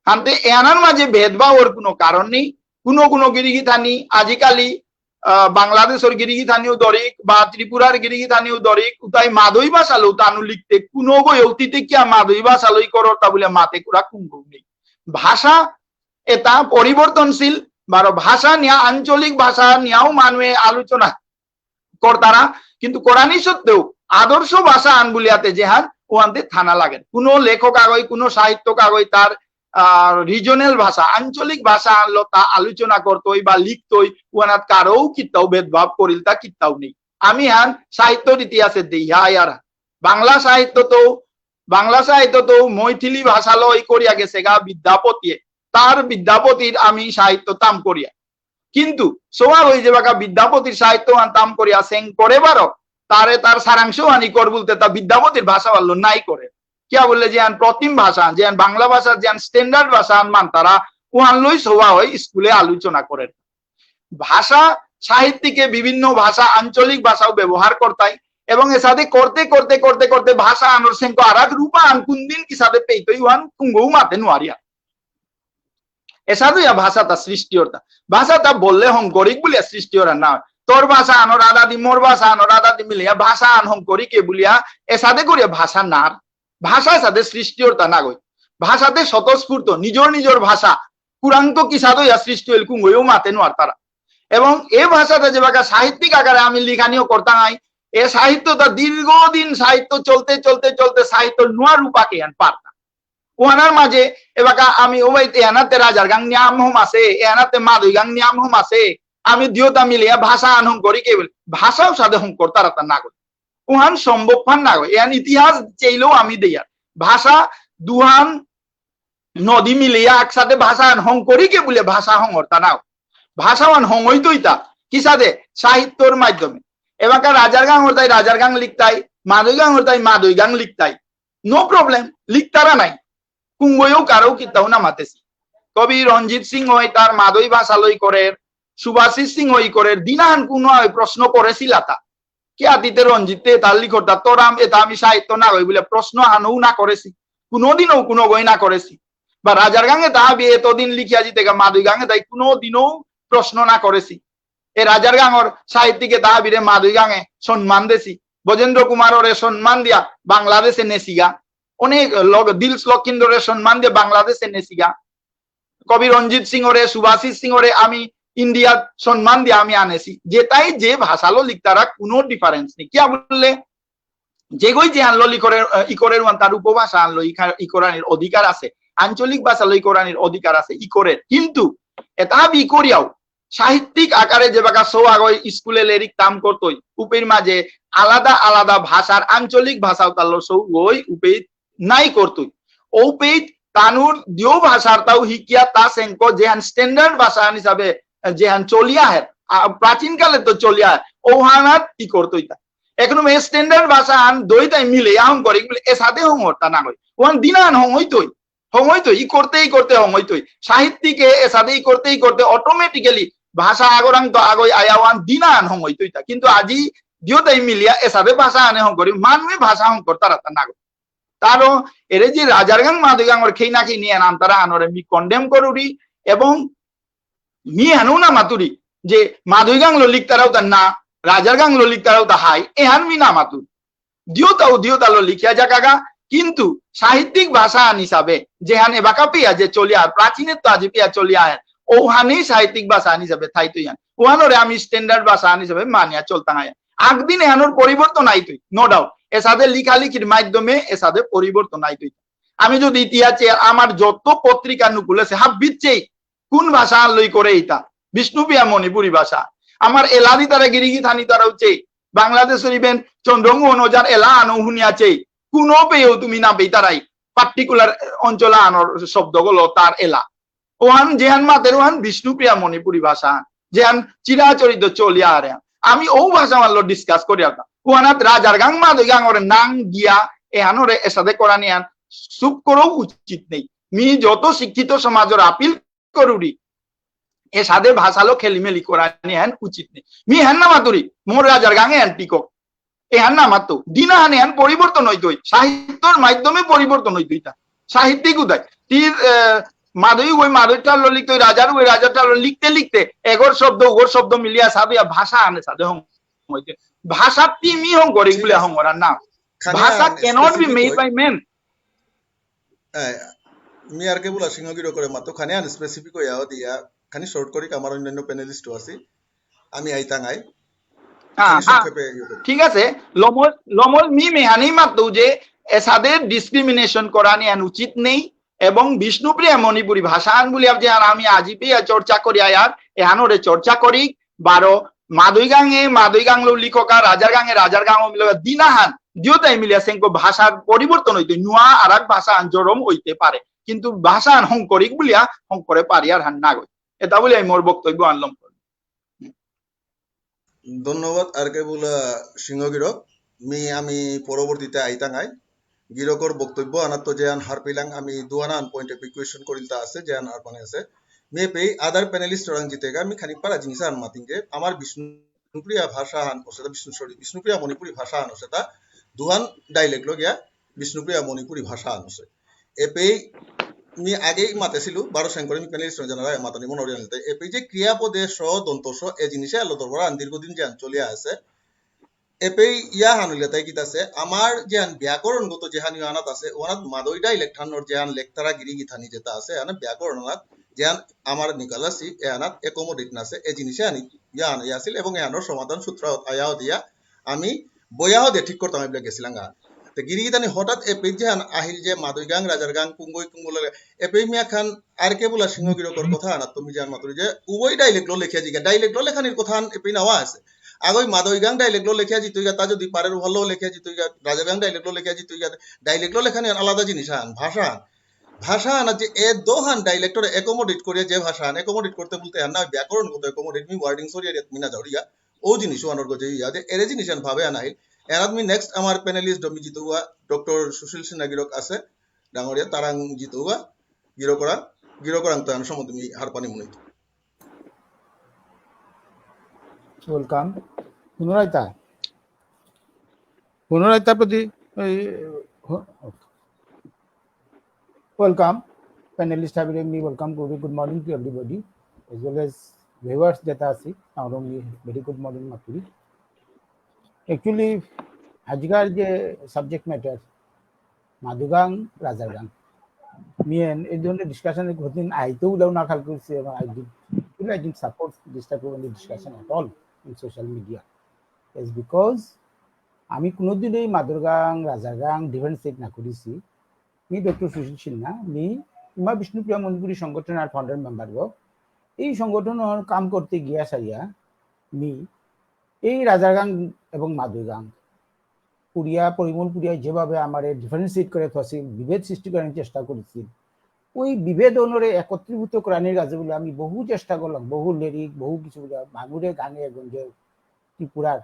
হানতে এহানর মাঝে ভেদভাবর কোনো কারণ নেই। কোনো কোনো গিরিগিথানি আজিকালি, আহ, বাংলাদেশর গিরিগিথানিও দরিক বা ত্রিপুরার গিরিগিথানিও দরিক, উতাই মাদই ভাষা লো তানু লিখতে কোনো গো অতীতে কিয়া মাদই ভাষা লই করর তা বুলে মাতে কুরা কুঙ্গু নেই। ভাষা এটা পরিবর্তনশীল, বারো ভাষা নিয়া আঞ্চলিক ভাষা নিয়াও মানুয়ে আলোচনা করতারা, কিন্তু করানি সত্ত্বেও আদর্শ ভাষা আন বুলিয়াতে যেহান ওহানতে থানা লাগে। কোনো লেখক আগই, কোনো সাহিত্যক আগই তার, আহ, রিজনাল ভাষা, আঞ্চলিক ভাষা আনলো তা আলোচনা করতই বা লিখতই, ওহানাত কারো কিত্তাও ভেদভাব করিল তা কিত্তাও নেই। আমি হান সাহিত্যর ইতিহাসে দেই, হা, ইয়ার বাংলা সাহিত্য তো, বাংলা সাহিত্য তো মৈথিলি ভাষা লই করিয়া গেসেগা বিদ্যাপতিয়ে, তার বিদ্যাপতির আমি সাহিত্য তাম করিয়া। কিন্তু সবাই ওই যে বাকা বিদ্যাপতির সাহিত্য আন তাম করিয়া সেং করে বারো, তারে তার সারাংশ আনি কর বলতে তা বিদ্যাপতির ভাষা ভালো নাই করে। কিয়া বললে যে আন প্রতিম ভাষা, যে আন বাংলা ভাষা, যে আন স্ট্যান্ডার্ড ভাষা আন মানতারা, ওহান লই সবাই হয় স্কুলে আলোচনা করে। ভাষা সাহিত্যিকে বিভিন্ন ভাষা, আঞ্চলিক ভাষাও ব্যবহার করতাই, এবং এসাদে করতে করতে করতে করতে ভাষা আনর সেংকো আরাক রূপা আন কোন দিন কিসাদে পেইতই ওহান কুঙ্গও মাতে নুয়ারিয়া। এসাদে ইয়া ভাষাটা সৃষ্টি অরতা। ভাষাটা বললে হংকরিক বুলিয়া সৃষ্টি অরা না। তোর ভাষা আনর আদাদি, মোর ভাষা আনর আদাদি মিলিয়া ভাষা আন হংকরিকে বুলিয়া এসাদে করিয়া ভাষা নার। ভাষা এসাদে সৃষ্টি অরতা না গই। ভাষাতে স্বতঃস্ফূর্ত, নিজর নিজর ভাষা। কুরাংত কিসাদে ইয়া সৃষ্টি হইল কুঙ্গইও মাতে নুয়ারতারা। এবং এ ভাষাটা যে বাকা সাহিত্যিক আকারে আমি লিখানিও করতাম আই, এ সাহিত্যটা দীর্ঘদিন সাহিত্য চলতে চলতে চলতে সাহিত্য নুয়া রূপাকে আন পারতাম। ওহানার মাঝে এবাকা আমি ওবাইতে এহানাতে রাজার গাং নিয়াম হম আছে, এহানাতে মাদই গাং নিয়াম হম আছে, আমি দিওতা মিলিয়া ভাষা আন হংকরিকে বুলে, ভাষাও সাদে হংকরতারাতা নাগই। ওহান সম্ভব ফান নাগই, এহান ইতিহাস চেইলেও আমি দেয়ার। ভাষা দুহান নদী মিলিয়া একসাথে ভাষা আন হংকরিকে বুলে ভাষা হংকরতা নাও। ভাষা আন হংইতইতা, কিসাদে? সাহিত্যর মাধ্যমে। এবাকা রাজার গাং হরতাই রাজার গাং লিখতাই, মাদই গাং হরতাই মাদই গাং লিখতাই। No problem, লিখতারা নাই। কুঙ্গইও কারো কিতাও না মাতেছি। কবি রঞ্জিত সিংহ হয় তার মাদই ভাষা লই করের, সুভাষিস সিংহ ই করের, দিনাহান কোনো হয় প্রশ্ন করেছিলাতা। কে আতিতে রঞ্জিতে তার লিখরতা তোরাম এটা আমি সাহিত্য না হই বুলে প্রশ্ন আনও না করেছি। কোনোদিনও কোনো গই না করেছি। বা রাজার গাঙে তা বি এতদিন লিখিয়া জিতে গা মাদই গাঙে তাই কোনোদিনও প্রশ্ন না করেছি। এ রাজার গাঙর সাহিত্যিকে তা বিরে মাদই গাঙে সম্মান দেছি। ব্রজেন্দ্র কুমাররে সম্মান দিয়া বাংলাদেশে নেছিগা। অনেক লোক, দিলস লক্ষিন্দরে সম্মান দিয়া বাংলাদেশে নেছিগা। কবি রঞ্জিত সিংহরে, সুভাষিস সিংহরে আমি ইন্ডিয়াত সম্মান দিয়া আমি আনেছি। যেটাই যে ভাষালো লিখতারা কোনো ডিফারেন্স নেই। কিয়া বুললে, যেগই যে আনলো লিখরে, আহ, ইকরের ওয়ান তার উপভাষা আনলো ইখা-, ইকরানির অধিকার আছে, আঞ্চলিক ভাষালো ইকরানির অধিকার আছে, ইকরের। কিন্তু এটা বি করিয়াও সাহিত্যিক আকারে যে বাকা সৌ আগই স্কুলে লেরিক তাম করতই, উপের মাঝে আলাদা আলাদা ভাষার আঞ্চলিক ভাষাও তারলো সৌ ওই উপেই নাই করতই। ঔপেইত তানুর দিও ভাষার তাও হিকিয়া তা সেংকো যেহান স্ট্যান্ডার্ড ভাষা হিসাবে যেহান চলিয়া আহের, আ, প্রাচীন কালে তো চলিয়া আহের, ওহানাত ই করতইতা। এখন এই স্ট্যান্ডার্ড ভাষা আন দইতাই মিলে আহং করি বলে এসাদে হং হরতা না কই। ওহান দিনান হং হইতই, হং হইতই, ই করতে, ই করতে হং হইতই। সাহিত্যিকে এসাদে ই করতে, ই করতে অটোমেটিক্যালি ভাষা আগরাং তো আগই আয়া ওহান দিনান হং হইতইতা। কিন্তু আজি দিওতাই মিলিয়া এসাদে ভাষা আনে হং করি, মানুয়ে ভাষা হং করতারাতা না কই। তারও এরে যে রাজার গাং মাদই গাঙর খেই না খেই নিয়ে আন তারা আনরে মি কন্ডেম করুরি এবং মি হানু না মাতুরি যে মাদই গাং লো লিখতারাও তা না, রাজার গাং লো লিখতারাও তা হাই, এহান মি না মাতুরি। দিওতাও দিওতালো লিখিয়া যাকাগা, কিন্তু সাহিত্যিক ভাষা আন হিসাবে যেহান এবাকা পেয়া যে চলিয়া, প্রাচীনের তো আজি পেয়া চলিয়া আহের, ওহানেই সাহিত্যিক ভাষা আন হিসাবে থাইতই আন। ওহানরে আমি স্ট্যান্ডার্ড ভাষা আন হিসাবে মানিয়া চলতাম আয়া। আগদিন এহানোর পরিবর্তন আইতই, no doubt। এসাদে লিখালিখির মাধ্যমে এসাদে পরিবর্তন আইতই। আমি যদি ইতিহাসে আমার যত পত্রিকা নুকুলেছে, হাব্বিচ্ছেই কোন ভাষা লই করে ইতা? বিষ্ণুপ্রিয়া মণিপুরী ভাষা। আমার এলা দি তারা গিরিগি থানি তারা হচ্ছে বাংলাদেশের ইভেন চন্দ্রমোহন ওঝার এলা আনো হুনিয়াছে। কোনো পেয়েও তুমি না পেয়ে তারাই পার্টিকুলার অঞ্চল আনোর শব্দগুলো তার এলা। ওহান যেহান মাতের ওহান বিষ্ণুপ্রিয়া মণিপুরী ভাষা, যেহান চিরাচরিত চলিয়া আরে। আমি ও ভাষা মানলো ডিসকাস করি আর না। ওহানাত রাজার গাং মাদই গাং ওরে নাং দিয়া এহান ওরে এসাদে করানি আন চুপ করেও উচিত নেই। মি যত শিক্ষিত সমাজের আপিল করুরি, এসাদে ভাষালো খেলিমেলি করানি আন উচিত নেই। মি হান না মাতুরি, মোর রাজার গাঙে আন টিকক। এহান না মাতো, দিনা হান এহান পরিবর্তন হইতই। সাহিত্যর মাধ্যমে পরিবর্তন হইতই তা। সাহিত্যিক উদয়। তি, আহ, মাদই ওই মাদই টালো লিখতে, রাজার ওই রাজা টালো লিখতে লিখতে, এগর শব্দ, ওগর শব্দ মিলিয়া সাদে ভাষা আনে সাদে হং হইতে। ভাষা তিমি হং করে ঠিক বলে আছে। হং করার না। খানি ভাষা আর cannot be specific made হই। By men. এ, মি আর কে বুলা সিংহ গিরকরে মাতো খানি আন স্পেসিফিক হইয়া দিয়া, খানি শর্ট করি আমার অন্যান্য প্যানেলিস্টও আছি। আমি আইতাঙাই। হ্যাঁ, খানি হ্যাঁ। সংক্ষেপে ইয়ে করি। ঠিক আছে। লমল, লমল মি মেহানি মাতো যে এসাদে ডিসক্রিমিনেশন করানি আন উচিত নেই এবং বিষ্ণুপ্রিয়া মণিপুরী ভাষা আন বলি যে আর আমি আজি পেয়া চর্চা করি আয়ার, এহানোরে চর্চা করি, বারো মাদই গাঙে, মাদই গাংলো লিখকা, রাজার গাঙে, রাজার গাঙও মিলকা, দিনাহান, দিও তাই মিলিয়া সেঙ্কো ভাষার পরিবর্তন হইতে, নুয়া আর এক ভাষা আন জরম হইতে পারে। কিন্তু ভাষা আন হংকরিক বুলিয়া, হংকরে পারি আর হান না গই। এটা বলে আমি মোর বক্তব্য আনলাম। ধন্যবাদ আর কে বুলা সিংহ গিরক। মি আমি পরবর্তীতে আইতাঙাই। গিরকর বক্তব্য আনাত তো যেহান হারপিলাং আমি দুয়ানান পয়েন্ট এপি কোয়েশ্চন করিলতা আছে, যেহান হারপানি আছে। মি এপেই আদার প্যানেলিস্ট রাং জিতেগা, মি খানি পারা জিনিস আন মাতিং যে, আমার বিষ্ণুপ্রিয়া ভাষা আন ওসেতা, বিষ্ণু, সরি, বিষ্ণুপ্রিয়া মণিপুরী ভাষা আন ওসেতা, দুহান ডাইলেক্ট লগিয়া বিষ্ণুপ্রিয়া মণিপুরী ভাষা আন ওসে। এপেই মি আগেই মাতেছিলু, বারো সেন করে মি প্যানেলিস্ট জানারা মাতানি মনে হরিয়ান। এপেই যে ক্রিয়াপদে স, দন্ত স, এ জিনিসে আলো দরবার আন দীর্ঘদিন যে আন চলিয়া আছে। এপেই ইয়া হান হইলে তাই কিতা আছে, আমার যে আন ব্যাকরণগত যে হান ইয়া আনাত আছে, ওনাত মাদই ডাইলেক্ট হানর যে আন লেখতারা গিরি গিথানি যেটা আছে, আনে ব্যাকরণ আনাত যে আন আমার নিকালাসি, এ আনাত accommodate না আছে, এ জিনিসে আনি ইয়া আন ইয়া আছিল এবং এ আনর সমাধান সূত্র আয়া দিয়া আমি বয়াও দে ঠিক করতাম, এগুলা গেছিলাম গা। তে গিরি গিথানি হঠাৎ এপেই যে আন আহিল যে মাদই গাং, রাজার গাং, কুঙ্গই কুঙ্গলে, এপেই মিয়া খান আর কে বুলা সিংহ গিরকর কথা আনাত তুমি জান মাতুরি যে উভয় ডাইলেক্ট লো লেখিয়া জিগা, ডাইলেক্ট লো লেখানির কথা আন এপেই নাওয়া আছে। আগই মাদই গাং ডাইলেক্ট লো লেখিয়া জিতইগা, তা যদি পারের ভালো লেখিয়া জিতইগা, রাজার গাং ডাইলেক্ট লো লেখিয়া জিতইগা, ডাইলেক্ট লো লেখানি আলাদা জিনিস আন, ভাষা আন। ভাষা আন যে এ দোহান ডাইলেক্টরে accommodate করিয়া যে ভাষা আন, accommodate করতে বলতে আন না, ব্যাকরণগত accommodate মি ওয়ার্ডিং সরিয়া রিয়াত মিনা যাওরিয়া, ও জিনিস আনর গজে ইয়া দে, এরে জিনিস আন ভাবে আনাইল। এরাত মি নেক্সট আমার প্যানেলিস্ট ডমি জিতুয়া, ডক্টর সুশীল সিনহা গিরক আছে, ডাঙরিয়া তারাং জিতুয়া, গিরকরা, গিরকরাং তো আন সম্বন্ধে মি হারপানি মনে হইতো। ওয়েলকাম। পুনরায় তা, পুনরায় তা প্রতি, এই, হ-, ওকে। Welcome, panelist হাবিরে মি welcome করি। Good morning to everybody, as well as viewers যেটা আছি, তারও me very good morning Maturi. Actually, আজিকার যে subject matter, মাদই গাং, রাজার গাং, মি এন এই ধরনের ডিসকাশনে কোনোদিন আইতেও উলাও না খাল করছি, এবং I did, actually, I didn't support this type of any discussion at all in social media. It's because আমি কোনোদিনই মাদই গাং, রাজার গাং differentiate না করেছি। মি ডক্টর সুশীল সিনহা, মি ইমা বিষ্ণুপ্রিয়া মণিপুরী সংগঠন আর ফাউন্ডার মেম্বার গো। এই সংগঠন কাম করতে গিয়া সারিয়া মি এই রাজার গাং এবং মাদই গাং পুরিয়া, পরিমল পুরিয়া যেভাবে আমারে differentiate করে থসি, বিভেদ সৃষ্টি করার চেষ্টা করেছি, ওই বিভেদ অনুরে একত্রীভূত করানির কাজে বলে আমি বহু চেষ্টা করলাম, বহু লিরিক, বহু কিছু বলে মানুরে গাঙে গঞ্জে ত্রিপুরার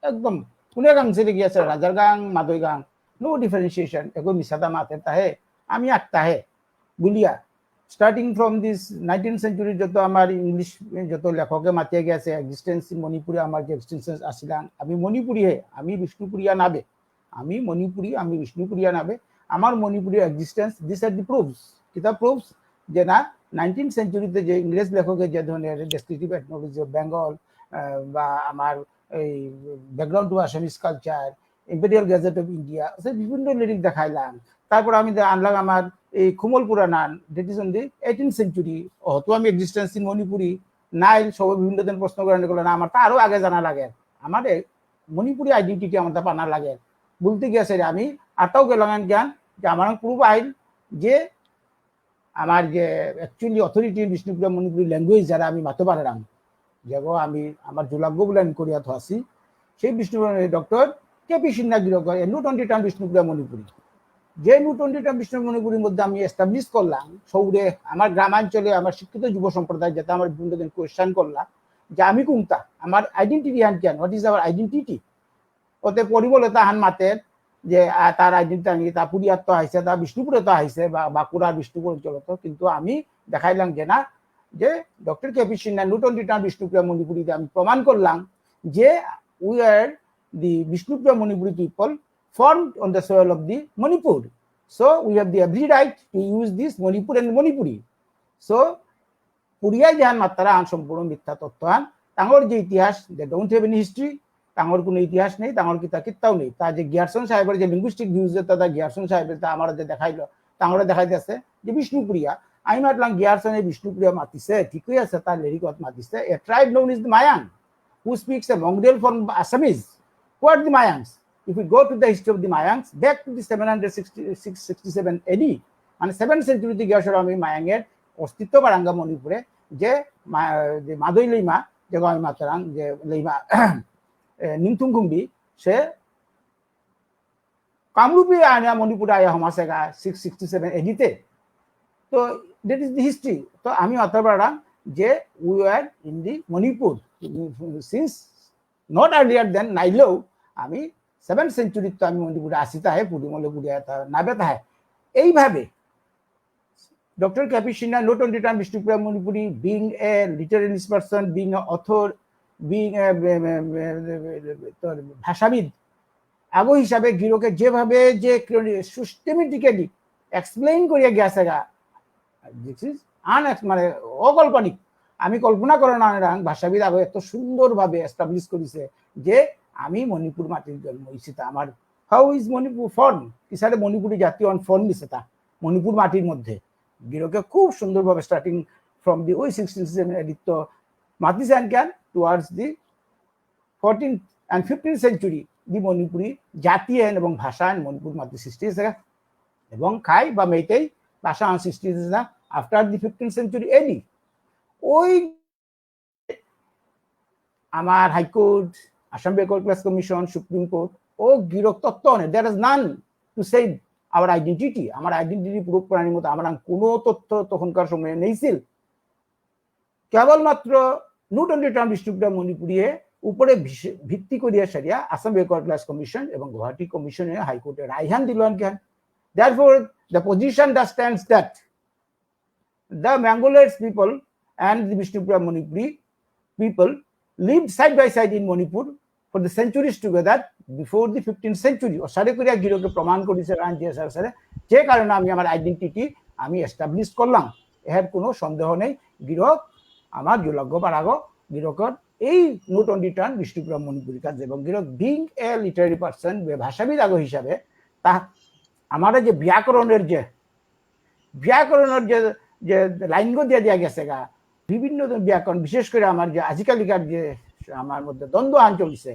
একদম কোনে গাং ছেড়ে গিয়েছে, রাজার গাং, মাদই গাং, no differentiation, এগো মিসাদা মাতে তাহে, আমি আক্তাহে, বুলিয়া। Starting from this nineteenth century যত আমার ইংলিশ যত লেখকে মাতিয়া গেছে, এক্সিস্টেন্স ইন মণিপুরে আমার যে এক্সিস্টেন্স আসিলাম, আমি মণিপুরী হে, আমি বিষ্ণুপুরিয়া নাবে, আমি মণিপুরী, আমি বিষ্ণুপুরিয়া নাবে, আমার Manipuri existence, these are the proofs। কিতা প্রুফস? যে না, নাইনটিন সেঞ্চুরিতে যে ইংরেজ লেখকে যে ধরনের ডেসক্রিপটিভ এথনোলজি অফ বেঙ্গল বা আমার এই background to Assamese culture, imperial gazette of India, সে বিভিন্ন লিরিক দেখাইলাম। তারপর আমি দে-, আনলাম আমার এই খুমল পুরাণ, that is on the eighteenth century। অত আমি এক্সিস্টেন্স ইন মণিপুরি নাইল সব বিভিন্ন দিন প্রশ্ন করে নিয়ে না, আমার তো আরো আগে জানা লাগে। আমার এ-, মণিপুরি আইডেন্টিটি আমার তা পানা লাগে। বলতে গিয়েছে রে, আমি আরটাও গেলাম জ্ঞান যে আমার প্রুফ আইল যে আমার যে actually authority in Bishnupriya Manipuri language যারা আমি মাতো পারারাম, যেগো আমি আমার জুলাগ্য বুলানি করিয়া তো আছি, সেই Bishnupriya doctor K P Sinha গিরক, এ New Twenty Term Bishnupriya Manipuri। যে New Twenty Term Bishnupriya Manipuri মধ্যে আমি establish করলাম, সৌরে আমার গ্রামাঞ্চলে আমার শিক্ষিত যুব সম্প্রদায় যেটা আমার বিভিন্ন দিন কোয়েশ্চেন করলাম যে আমি কোনটা, আমার আইডেন্টিটি হান কেন, what is our identity? ওতে পরিমল এতা হান মাতের যে, আহ, তার আইডেন্টিটি আনি, তা পুরিয়াত তো আইছে, তা বিষ্ণুপুরে তো আইছে, বা বাঁকুড়ার বিষ্ণুপুর অঞ্চল তো, কিন্তু আমি দেখাইলাম যে না, যে doctor K P Sinha New Twenty Term Bishnupriya Manipuri আমি প্রমাণ করলাম যে we are the Bishnupriya Manipuri people formed on the soil of the Manipur. So we have the every right to use this Manipur and Manipuri. So পুরিয়া যেহান মাত্রা আন সম্পূর্ণ মিথ্যা তথ্য আন, তাঙর যে ইতিহাস, they don't have any history, তাঙর কোনো ইতিহাস নেই, তাঙর কিতা কিত্তাও নেই। তা যে গিয়ারসন সাহেবের যে linguistic views, তা তা গিয়ারসন সাহেবের তা আমার যে দেখাইলো, তাঙরে দেখাই দিয়েছে যে বিষ্ণুপ্রিয়া, আমি মাতলাম গিয়ারসনে বিষ্ণুপ্রিয়া মাতিছে, ঠিকই আছে, তার লেরিকত মাতিছে, a tribe known as the Mayang, who speaks a mongrel form of Assamese, who are the Mayangs? If we go to the history of the Mayangs, back to the seven hundred sixty-six sixty-seven A D, মানে সেভেন সেঞ্চুরিতে গিয়া সর আমি মায়াংয়ের অস্তিত্ব বারাঙ্গা মণিপুরে যে মা-, যে মাদই লেইমা, যে আমি মাতারাং, যে লেইমা, এ, নিংথুং খুম্বি, সে কামরূপী আনা মণিপুরে আয়া হমাসেগা সিক্স সিক্সটি সেভেন এডিতে। তো that is the history। তো আমি মাতার পারাং যে we were in the Manipur since not earlier than, নাইলেও আমি সেভেন সেঞ্চুরিত তো আমি মণিপুরে আসি তাহে, পুরী মলে পুরী তা নাবে তাহে। এইভাবে doctor K P Sinha, New Twenty Term Bishnupriya Manipuri, being a literary person, being a author, being a, এ, এ, এ, এ, এ, তোর ভাষাবিদ, আগো হিসাবে গিরকে যেভাবে যে সিস্টেমেটিক্যালি এক্সপ্লেইন করিয়া গেছে গা, this is আন-, মানে অকাল্পনিক। আমি কল্পনা করে না এরাং ভাষাবিদ আগো এত সুন্দরভাবে এস্টাবলিশ করেছে যে আমি মণিপুর মাটির জন্ম হয়েছি, তা আমার how is Manipur form? কিসারে মণিপুরী জাতীয় আন ফর্ম দিছে তা মণিপুর মাটির মধ্যে। গিরকে খুব সুন্দরভাবে starting from the ওই সিক্সটিন সিক্সটি সেভেন এডিত মাতিছে আন কেন towards the fourteenth and fifteenth century দি মণিপুরী জাতি আন এবং ভাষা আন মণিপুর মাটি সৃষ্টি হয়েছে এবং খাই বা মেইতেই ভাষা আন সৃষ্টি হয়েছে না after the fifteenth century A D। ওই আমার high court, Assam backward class commission, supreme court ও গিরক তত্ত্ব নেই, there is none to save our identity। আমার আইডেন্টিটি প্রুভ করার মতো আমার কোনো তথ্য তখনকার সময়ে নেই ছিল। কেবলমাত্র New Twenty Term Bishnupriya Manipuri এ উপরে ভিস-, ভিত্তি করিয়া সারিয়া আসাম ব্যাকওয়ার্ড ক্লাস কমিশন এবং গুয়াহাটি কমিশনে হাইকোর্টে রায়হান দিল আন কেন। Therefore, the position that stands that the Mangalore's people and the Bishnupriya Manipuri people lived side by side in Manipur for the centuries together before the fifteenth century। ও সারে করিয়া গিরকে প্রমাণ করেছে রান যে স্যার স্যারে, যে কারণে আমি আমার আইডেন্টিটি আমি এস্টাবলিশ করলাম। এর কোনো সন্দেহ নেই। গিরক আমার জুলগ্য পারাগো গিরকর এই New Twenty Term Bishnupriya Manipuri কাজ এবং গিরক being a literary person, ভাষাবিদ আগো হিসাবে তা আমার যে ব্যাকরণের যে ব্যাকরণের যে, যে লাইনগো দিয়া দিয়া গেছে গা, বিভিন্ন ধরনের ব্যাকরণ, বিশেষ করে আমার যে আজিকালিকার যে আমার মধ্যে দ্বন্দ্ব আন চলছে,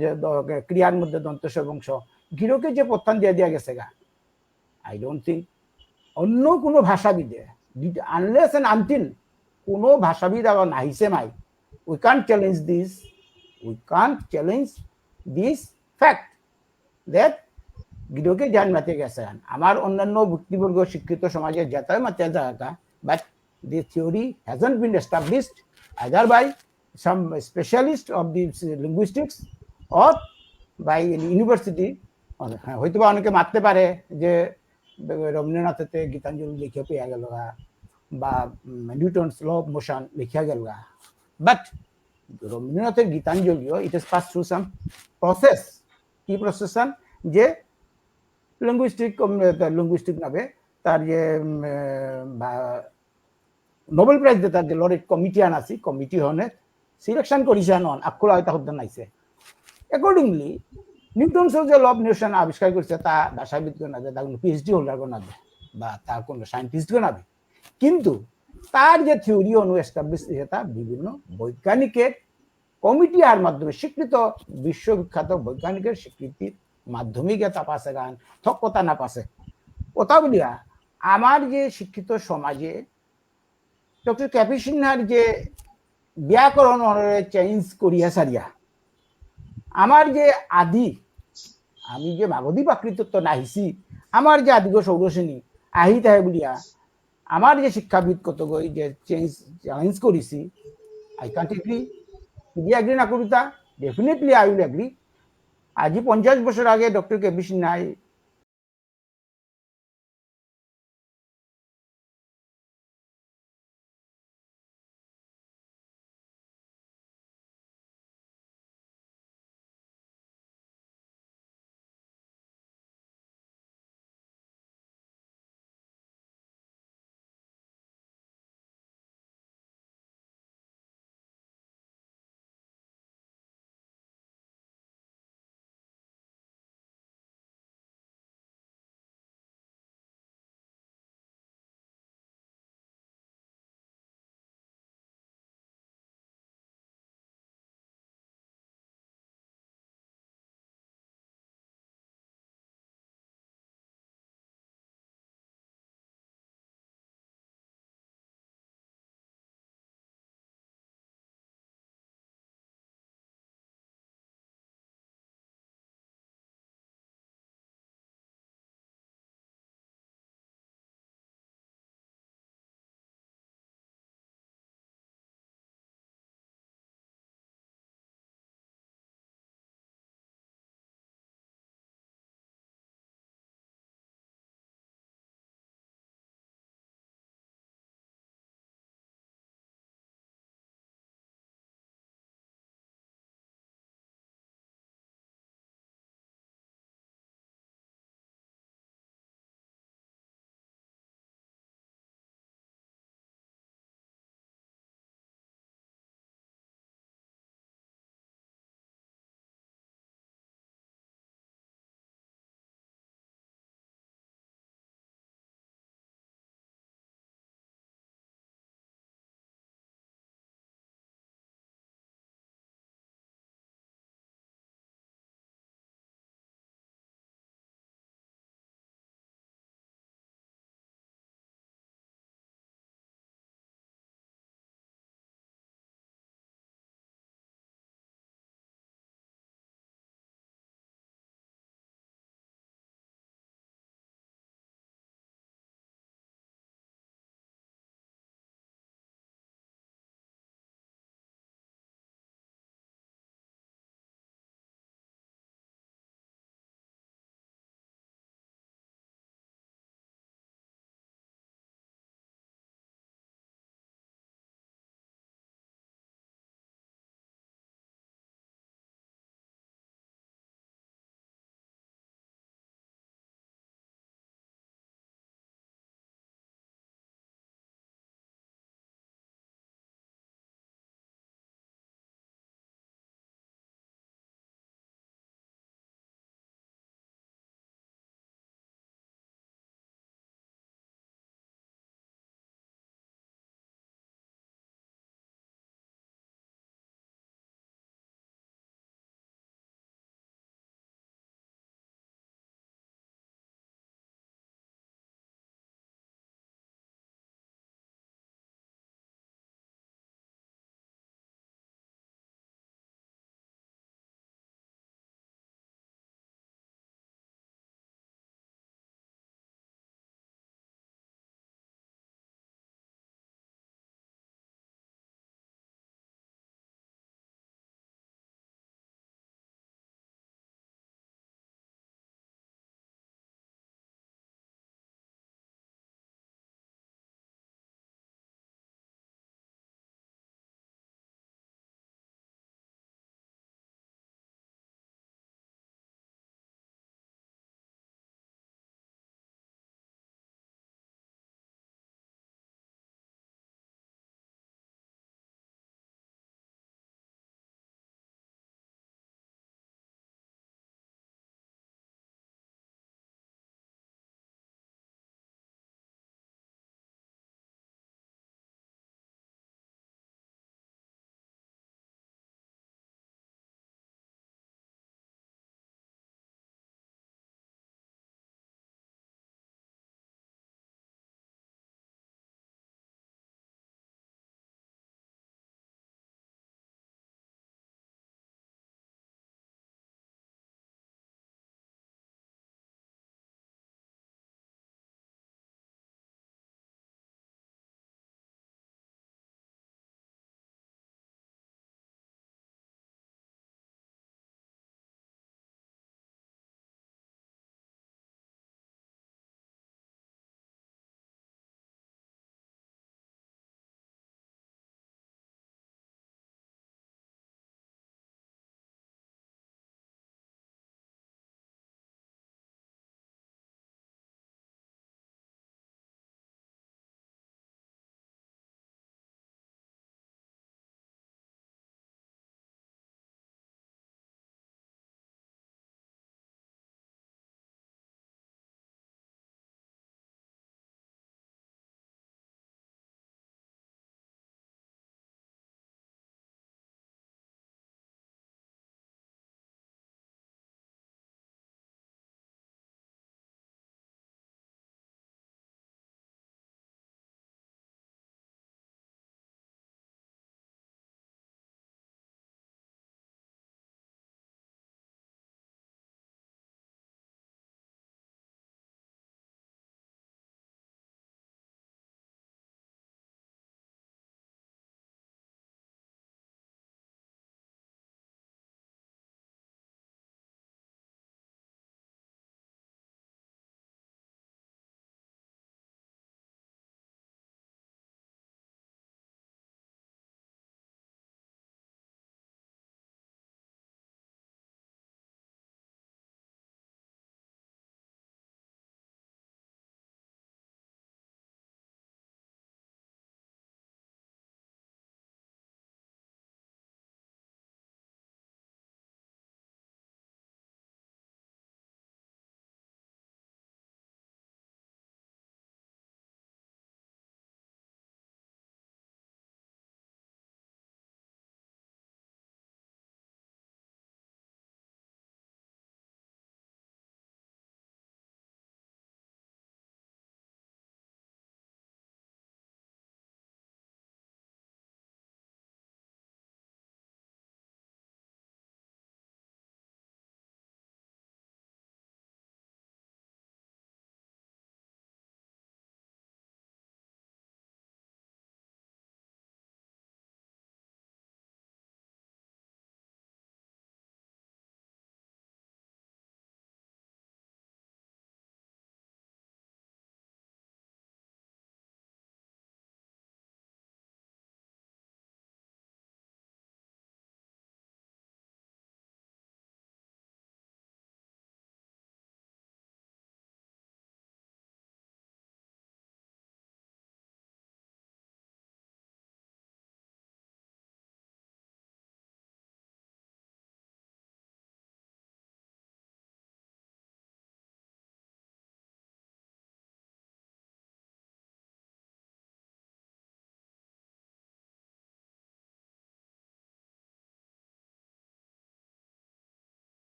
যে দ-, ক্রিয়ার মধ্যে দন্ত্য স বংশ, গিরকে যে প্রত্যান দিয়া দিয়া গেছে গা, I don't think অন্য কোনো ভাষাবিদে, unless and until কোনো ভাষাবিদ আবার নাহিছে মাই, we can't challenge this, we can't challenge this fact that গিরকে জান মাতে গেছে। আমার অন্যান্য ব্যক্তিবর্গ শিক্ষিত সমাজে যেতাই মাতে জায়গা, but this theory hasn't been established either by some specialist of the linguistics or by any university। হয়তো বা অনেকে মাততে পারে যে রবীন্দ্রনাথেতে গীতাঞ্জলি লেখিয়া পেয়া গেল গা, বা, উম, Newton's law of motion লেখিয়া গেল গা। But রবীন্দ্রনাথের গীতাঞ্জলিও, it has passed through some process। কি প্রসেস? যে লিঙ্গুইস্টিক, উম, তা লিঙ্গুইস্টিক নাবে, তার যে, উম, আহ, বা নোবেল প্রাইজ জেতার যে লরেট কমিটি আন আছে, কমিটি হনে সিলেকশন করিছে আন, আকুলা হয়তো হদ্দ নাইছে। Accordingly, নিউটনসর যে ল অফ মোশন আবিষ্কার করেছে, তা ভাষাবিদ গো না দে, তা কোনো পিএইচডি হোল্ডার গো না দে, বা তা কোনো সায়েন্টিস্ট গো না দে। কিন্তু তার যে থিওরি অনু এস্টাবলিশ হয়েছে, তা বিভিন্ন বৈজ্ঞানিকের, কমিটি আর মাধ্যমে স্বীকৃত, বিশ্ববিখ্যাত বৈজ্ঞানিকের স্বীকৃতির মাধ্যমে গিয়ে তা পাশে গান, থক কথা না পাশে। ওটা বলিয়া, আমার যে শিক্ষিত সমাজে ডক্টর কে পি সিনহার যে ব্যাকরণ অরে চেঞ্জ করিয়া সারিয়া, আমার যে আদি, আমি যে মাগধী প্রাকৃতত্ব নাহিছি, আমার যে আদিগ শৌরসেনী আহি তাহে বুলিয়া, আমার যে শিক্ষাবিদ কতগই যে চেঞ্জ, চ্যালেঞ্জ করিছি, I can't agree. যদি এগ্রি না করুতা, definitely I will agree. আজি পঞ্চাশ বছর আগে ডক্টর কে পি সিনহাই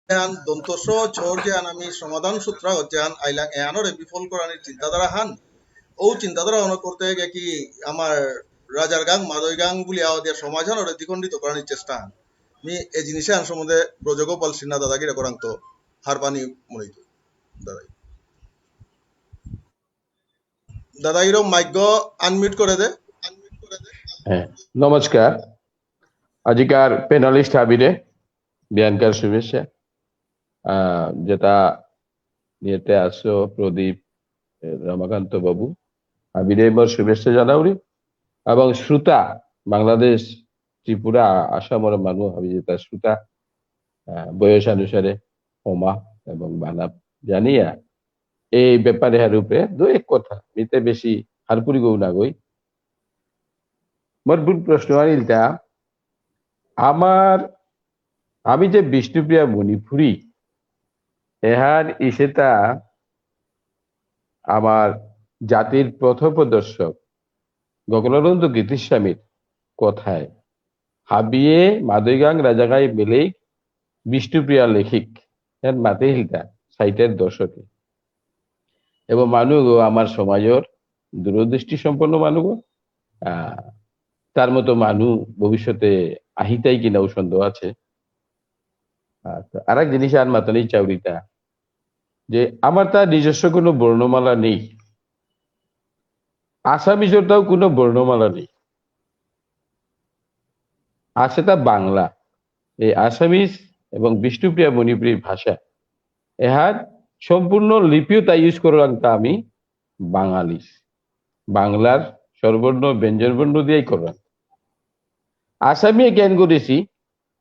এহান দন্ত্য স ঝর যেহান আমি সমাধান সূত্র যেহান আইলাং এহানরে বিফল করানির চিন্তাধারা হান। ও চিন্তাধারা অন করতে গিয়ে কি আমার রাজার গাং, মাদই গাং বুলি আওয়া দিয়ে সমাজ হানরে দ্বিখণ্ডিত করানির চেষ্টা হান। আমি এই জিনিসে আন সম্বন্ধে ব্রজগোপাল সিনহা দাদাগিরি করাং তো হারপানি মনিত দাদাই। দাদাগিরো মাইক আনমিউট করে দে। হ্যাঁ, নমস্কার। আজিকার প্যানেলিস্ট হাবিরে বিয়ানকার শুভেচ্ছা। আহ, যেটা নিয়েতে আসো প্রদীপ, এ, রমাকান্ত বাবু, হাবিরে মোর শুভেচ্ছা জানাউরি। এবং শ্রোতা, বাংলাদেশ, ত্রিপুরা, আসামর মানুষ, আমি যেটা শ্রোতা, আহ, বয়স অনুসারে ক্ষমা এবং মানব জানিয়া এই ব্যাপারে হার উপরে দু এক কথা, মিতে বেশি হারপুরি গৌ না গই। মোর ভুল প্রশ্ন আনিলতা, আমার, আমি যে বিষ্ণুপ্রিয়া মণিপুরী, এহার ইসেতা আমার জাতির পথপ্রদর্শক গোকুলানন্দ গীতিস্বামীর কথায় হাবিয়ে মাদৈগাং রাজাগাই মিলেই বিষ্ণুপ্রিয়া লেখিক এর মাতে হিলতা ষাটের দশকে। এবং মানু আমার সমাজর দূরদৃষ্টি সম্পন্ন মানু, আহ, তার মতো মানু ভবিষ্যতে আহিতাই কিনাও সন্দেহ আছে। আর আরেক জিনিস আর মাতানি চাউরিতা যে আমার তার নিজস্ব কোনো বর্ণমালা নেই, আসামিজরতাও কোনো বর্ণমালা নেই, আছে তা বাংলা। এই আসামিজ এবং বিষ্ণুপ্রিয়া মণিপুরী ভাষা, এহার সম্পূর্ণ লিপিও তা ইউজ করলাম তা আমি বাঙালি, বাংলার স্বরবর্ণ ব্যঞ্জন বর্ণ দিয়েই করলাম। আসামি জ্ঞান করেছি,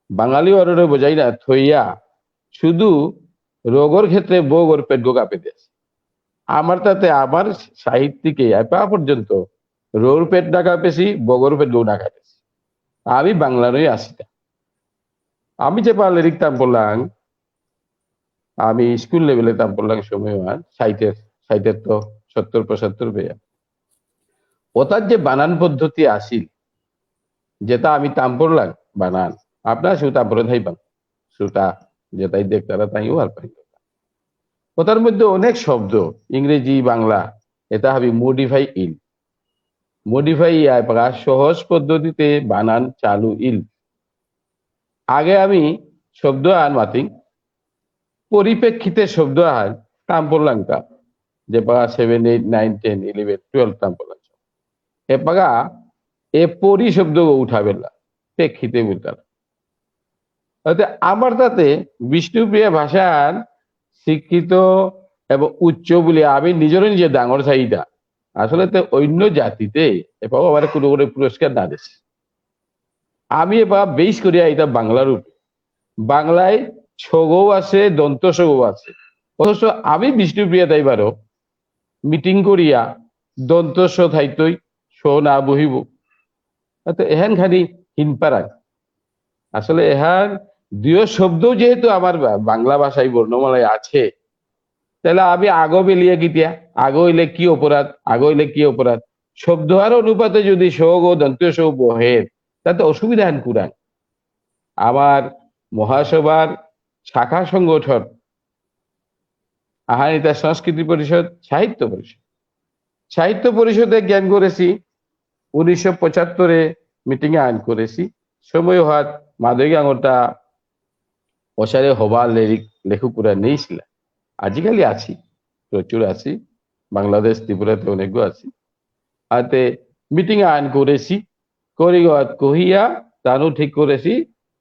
বাঙালি অররে বোঝাই না থইয়া শুধু রোগর ক্ষেত্রে বগর পেট গো কাঁপে দিয়েছে। আমার তাতে আমার সাহিত্যিকে এপা পর্যন্ত রোর পেট না কাঁপেছি, বগর পেট গো না কাঁপেছি। আমি বাংলা নই আসিতা। আমি যে পা লিরিক তাম পড়লাম, আমি স্কুল লেভেলে তাম পড়লাম সময় আর ষাটের, ষাটের তো সত্তর পঁচাত্তর পেয়া। ওটার যে বানান পদ্ধতি আসিল, যেটা আমি তাম পড়লাম বানান, আপনারা শুধু তাম পড়ে থাইবান, শ্রোতা যেটাই দেখতারা তাইও আর পাই। ওটার মধ্যে অনেক শব্দ, ইংরেজি, বাংলা, এটা হাবি মডিফাই ইল। মডিফাই আয় পাকা সহজ পদ্ধতিতে বানান চালু ইল। আগে আমি শব্দ আন মাতিং, পরিপ্রেক্ষিতে শব্দ আহান তাম পড়লাম তা, যে পাকা seven, eight, nine, ten, eleven, twelve তাম পড়লাম। এ পাকা এ পরি শব্দ উঠাবেলা, প্রেক্ষিতে বলতাম। অর্থাৎ আমার তাতে বিষ্ণুপ্রিয়া ভাষার শিক্ষিত এবং উচ্চ বলে আমি নিজেরও নিজে ডাঙর চাহিদা। আসলে তো অন্য জাতিতে এপাও আমার কোনো করে পুরস্কার না দিছে। আমি এবার বেশ করিয়া এটা বাংলার উপরে। বাংলায় ছগও আছে, দন্ত ছগও আছে। অথচ আমি বিষ্ণুপ্রিয়া তাই বারো মিটিং করিয়া দন্ত স থাইতই, স না বহিব। তো এহান খানি হিনপারাং। আসলে এহান দুই শব্দ যেহেতু আমার বা-, বাংলা ভাষায় বর্ণমালায় আছে, তাহলে আমি আগো বেলিয়ে গিতিয়া, আগো হইলে কি অপরাধ, আগো হইলে কি অপরাধ? শব্দ আর অনুপাতে যদি স ও দন্ত্য স বহের, তাতে অসুবিধা হান কুরাং। আমার মহাসভার শাখা সংগঠন, আহানিতা সংস্কৃতি পরিষদ, সাহিত্য পরিষদ। সাহিত্য পরিষদে জ্ঞান করেছি, উনিশশো পঁচাত্তরে মিটিং আন করেছি। সময় হাত মাদই গাঙরতা ওসারে হবা লেরিক লেখক পুরা নেই ছিলা। আজিকালি আছি, প্রচুর আছি, বাংলাদেশ, ত্রিপুরাতে অনেকগো আছি। আতে মিটিং আন করেছি, করিগত কহিয়া তানু ঠিক করেছি,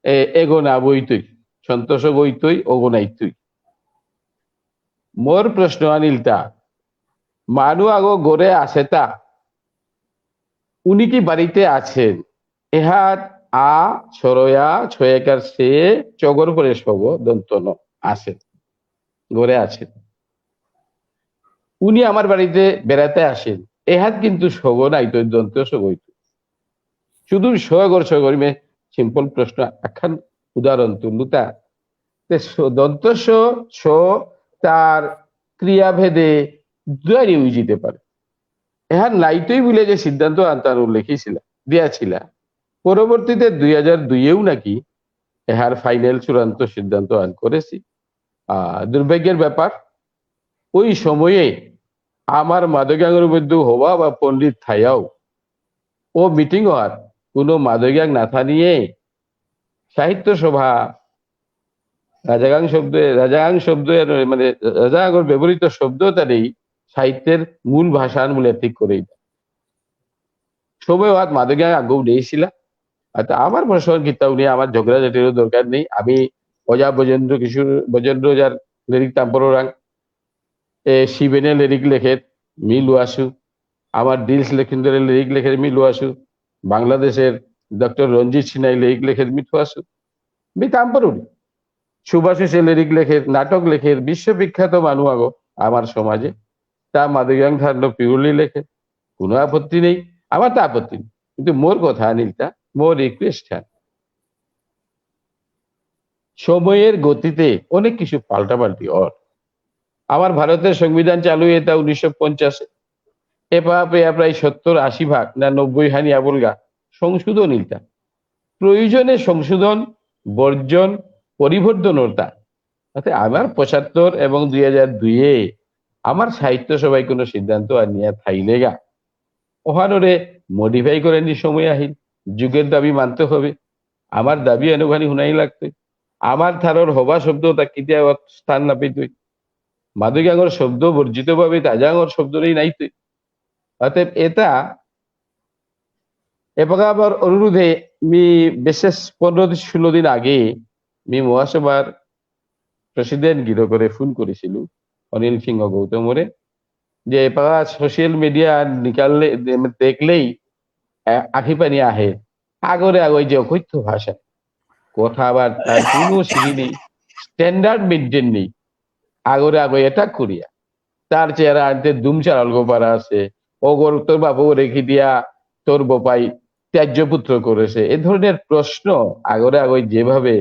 এ-, এগো না বইতই, সন্তোষ বইতই, ওগো নাইতই। মোর প্রশ্ন আনিলতা, মানু আগো গরে আসেতা, উনি কি বাড়িতে আছেন? এহাত আ, সরয়া, ছয়েকার সে, চগর পরে সব, দন্ত ন, আছেন, গরে আছেন। উনি আমার বাড়িতে বেড়াতে আসেন, এহাত কিন্তু সগ নাইতই, দন্ত সগ হইতই। শুধু সগর সগর মে সিম্পল প্রশ্ন, একখান উদাহরণ তুললুতা। তে স-, দন্ত স, স তার ক্রিয়াভেদে দুয়ারি উইজিতে পারে। এহার নাইতই বুলে যে সিদ্ধান্ত আন তার উল্লেখিছিলা, দিয়াছিলা। পরবর্তীতে দুই হাজার দুইয়েও নাকি এহার ফাইনাল চূড়ান্ত সিদ্ধান্ত আন করেছি। আহ, দুর্ভাগ্যের ব্যাপার, ওই সময়ে আমার মাদগাঙর মধ্যে হবা বা পণ্ডিত থায়াও ও মিটিং আর কোনো মাদগাং না থানিয়ে সাহিত্য সভা, রাজাগাং শব্দ, রাজাগাং শব্দ এর মানে রাজাগাঙর ব্যবহৃত শব্দ তারেই সাহিত্যের মূল ভাষা আন বলে ঠিক করে। সময় হাত মাদগাং আগেও নিয়েছিলা। আর তা আমার প্রশ্ন কিতাও নেই, আমার ঝগড়াঝাটিরও দরকার নেই। আমি ওজা ব্রজেন্দ্র কিশোর, ব্রজেন্দ্র ওজার লিরিক তাম্পররাং, এ শিবেনে লিরিক লেখের, মি লুয়াসু। আমার দিলস লক্ষিন্দরের লিরিক লেখের, মি লুয়াসু। বাংলাদেশের ডক্টর রঞ্জিত সিনহাই লিরিক লেখের, মি থুয়াসু। মি তাম্পরুরি। সুভাষিসে লিরিক লেখের, নাটক লেখের, বিশ্ববিখ্যাত মানু আগো আমার সমাজে। তা মাদগাং ধারণ পিউরলি লেখের, কোনো আপত্তি নেই, আমার তো আপত্তি নেই। কিন্তু মোর কথা আনিলতা, মোর রিকোয়েস্ট হ্যাঁ, সময়ের গতিতে অনেক কিছু পাল্টাপাল্টি অর। আমার ভারতের সংবিধান চালু এটা উনিশশো পঞ্চাশে, এপা পেয়া প্রায় সত্তর আশি ভাগ না নব্বই হানি আবলগা সংশোধন ইলতা। প্রয়োজনে সংশোধন, বর্জন, পরিবর্তন অর্থা। তাতে আমার পঁচাত্তর এবং দুই হাজার দুইয়ে আমার সাহিত্য সভায় কোনো সিদ্ধান্ত আর নিয়ে থাইলেগা, ওহানরে মডিফাই করে নি সময় আহিল। যুগের দাবি মানতে হবে। আমার দাবি এনুখানি হুনাই লাগতে। আমার ঠারর হবা শব্দ তা কেতিয়া স্থান না পেতই। মাদগাঙর শব্দ বর্জিত ভাবে তাজাঙর শব্দ নেই নাইতই। অতএব এটা এপাকা আবার অনুরোধে মি বিশেষ পনেরো দিন, ষোলো দিন আগে মি মহাসভার প্রেসিডেন্ট গিরকরে ফোন করেছিল, অনিল সিংহ গৌতমরে, যে এপাকা সোশ্যাল মিডিয়া নিকাললে, দেখলেই আ-, আখি পানি আহে। আগরে আগে যে অকথ্য ভাষা, কথাবার্তা কোনো সিঁড়ি নেই, স্ট্যান্ডার্ড মেনটেন নেই। আগরে আগে অ্যাটাক করিয়া তার চেহারা আনতে দুম চালাল গোপারা আছে, অগর তোর বাপু রেখে দিয়া তোর বোপাই ত্যায্য পুত্র করেছে, এ ধরনের প্রশ্ন আগরে আগে যেভাবে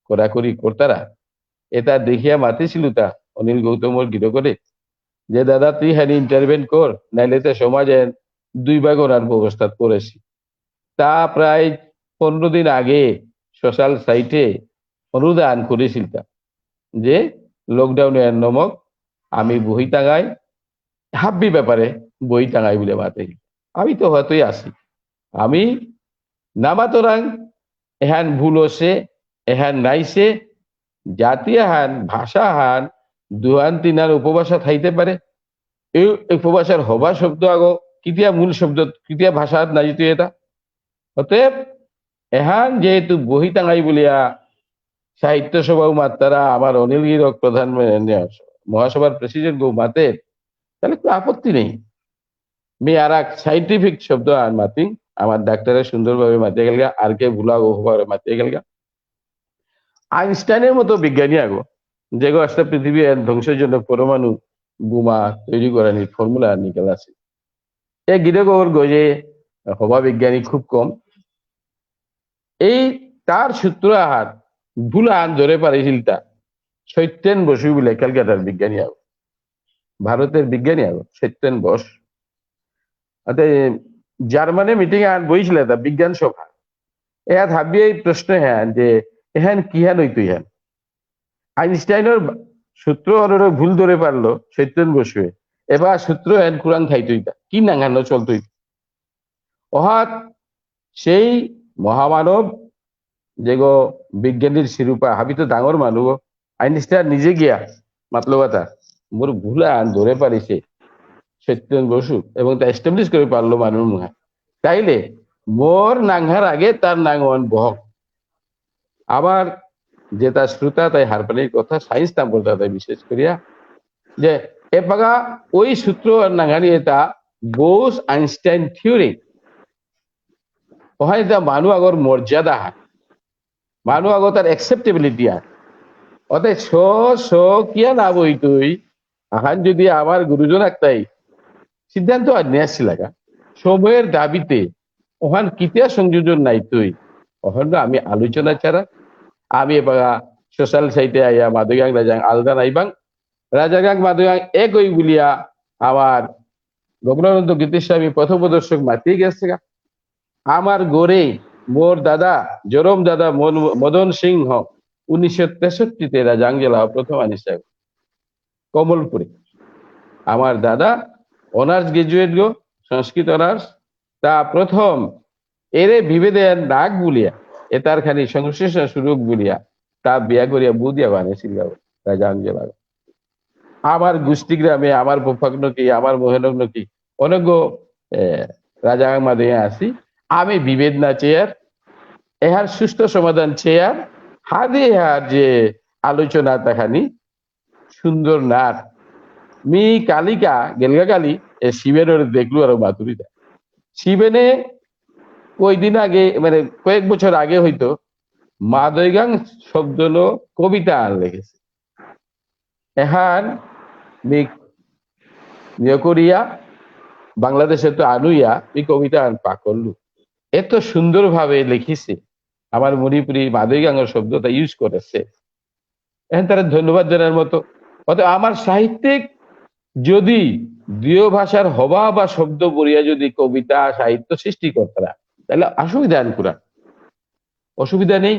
কড়াকড়ি করতারা, এটা দেখিয়া মাতিছিল তা অনিল গৌতমর গিরকরে, যে দাদা তুই হ্যাঁ ইন্টারভেন কর, নাইলে তো সমাজে দুই ভাগ অনার ব্যবস্থা করেছি। তা প্রায় পনেরো দিন আগে সোশ্যাল সাইটে অনুরোধ আন করেছিল তা, যে লকডাউন এর নমক আমি বহি টাঙাই, হাব্বি ব্যাপারে বই টাঙাই বলে মাতে। আমি তো হয়তোই আসি। আমি নামাতরাং এহান ভুল আছে, এহান নাইছে, জাতি আহান, ভাষা আহান, দুহান তিনহান উপভাষা থাইতে পারে। এই উপভাষার হবা শব্দ আগো, কেতিয়া মূল শব্দ, কেতিয়া ভাষাত না যিতই এটা। অতএব, এহান যেহেতু বহি টাঙাই বুলিয়া সাহিত্য সভাও মাত্তারা, আমার অনিল গিরক প্রধান মহাসভার প্রেসিডেন্ট গো মাতে, তাহলে কোনো আপত্তি নেই। মি আর এক সায়েন্টিফিক শব্দ আর মাতিং, আমার ডাক্তারে সুন্দরভাবে মাতিয়া গেলগা, আর কে ভুলা গো হবার মাতিয়া গেলগা। আইনস্টাইনের মতো বিজ্ঞানী আগো, যেগো আসলে পৃথিবী ধ্বংসের জন্য পরমাণু বোমা তৈরি করানির ফর্মুলা নিকাল আছে। এ গিরকর গজে হবা বিজ্ঞানী খুব কম। এই তার সূত্র আহার ভুল আন ধরে পারিছিল তা সত্যেন বসু বলে ক্যালকাটার বিজ্ঞানী আগো, ভারতের বিজ্ঞানী আগো সত্যেন বস। অতে জার্মানি মিটিং আন বইছিল তা বিজ্ঞান সভা। এ হাবিয়ে এই প্রশ্ন হ্যাঁ যে এহান কিহান হইতো ইহান। আইনস্টাইনের সূত্র অনুরে ভুল ধরে পারলো সত্যেন বসুয়ে। এবার সূত্র এন কুরাং খাইতো ইতা। কি নাঙানো চলতো ইতা। অহাত সেই মহামানব যেগো বিজ্ঞানীর শিরোপা, হাবি তো ডাঙর মানু গো। আইনস্টাইন নিজে গিয়া মাতলো কথা, মোর ভুল আন ধরে পারিছে সত্যেন বসু এবং তা এস্টাবলিশ করে পারলো মানুর মুখে। তাইলে মোর নাঙহার আগে তার নাঙ অন বহক। আবার যেটা শ্রোতা তাই হারপানির কথা, সায়েন্স নাম বলতে তাই বিশেষ করিয়া, যে এপাগা ওই সূত্র আর নাঙহানি এটা বোস আইনস্টাইন থিওরি। ওখানে তা মানু আগর মর্যাদা হয়, মানু আগর তার অ্যাকসেপ্টেবিলিটি হয়। অর্থাৎ স, স কিয়া না বইতই, আহান যদি আমার গুরুজন একটাই সিদ্ধান্ত আর নিয়ে আসছি লাগা, সময়ের দাবিতে ওখান কিতিয়া সংযোজন নাই তুই, ওখান আমি আলোচনা ছাড়া, আমি এবার সোশ্যাল সাইটে আইয়া মাদুগাং রাজাং আলাদা নাইবাং, রাজাগাং মাদুগাং এক ওই বুলিয়া আমার গোকুলানন্দ গীতিস্বামী পথপ্রদর্শক মাতিয়ে গেছে গা। আমার গরে মোর দাদা, জরম দাদা মন-, মদন সিংহ উনিশশো তেষট্টিতে রাজাং জেলা প্রথম আনিসা কমলপুরে। আমার দাদা অনার্স গ্রাজুয়েট গো, সংস্কৃত অনার্স, তা প্রথম এরে বিভেদে নাক বুলিয়া, এতার খানি সংশ্লেষণ সুরুক বুলিয়া, তা বিয়া করিয়া বুদিয়া বানিয়েছিল রাজাং জেলা। আমার গোষ্ঠী গ্রামে, আমার বফাক নকি, আমার মহেনক নকি, অনেক, এ, রাজা মাদে আছি। আমি বিভেদ না চেয়ার, এহার সুস্থ সমাধান চেয়ার, হাদে এহার যে আলোচনা তাহানি সুন্দর নার। মি কালিকা, গেলগা কালি, এ শিবেনরে দেখলু আর মাতুরিতা। শিবেনে কয়দিন আগে, মানে কয়েক বছর আগে হয়তো মাদইগাং শব্দলো কবিতা আন লেখেছে। এহান মি ইয়ে করিয়া বাংলাদেশে তো আনুইয়া মি কবিতা আন পাকরলু। এত সুন্দরভাবে লিখিছে, আমার মণিপুরি মাদইগাঙর শব্দটা ইউজ করেছে। এখন তারা ধন্যবাদ জানার মতো। অতএব আমার সাহিত্যিক যদি দুই ভাষার হবা বা শব্দ বলিয়া যদি কবিতা সাহিত্য সৃষ্টি করতারা, তাহলে অসুবিধা আন করা? অসুবিধা নেই।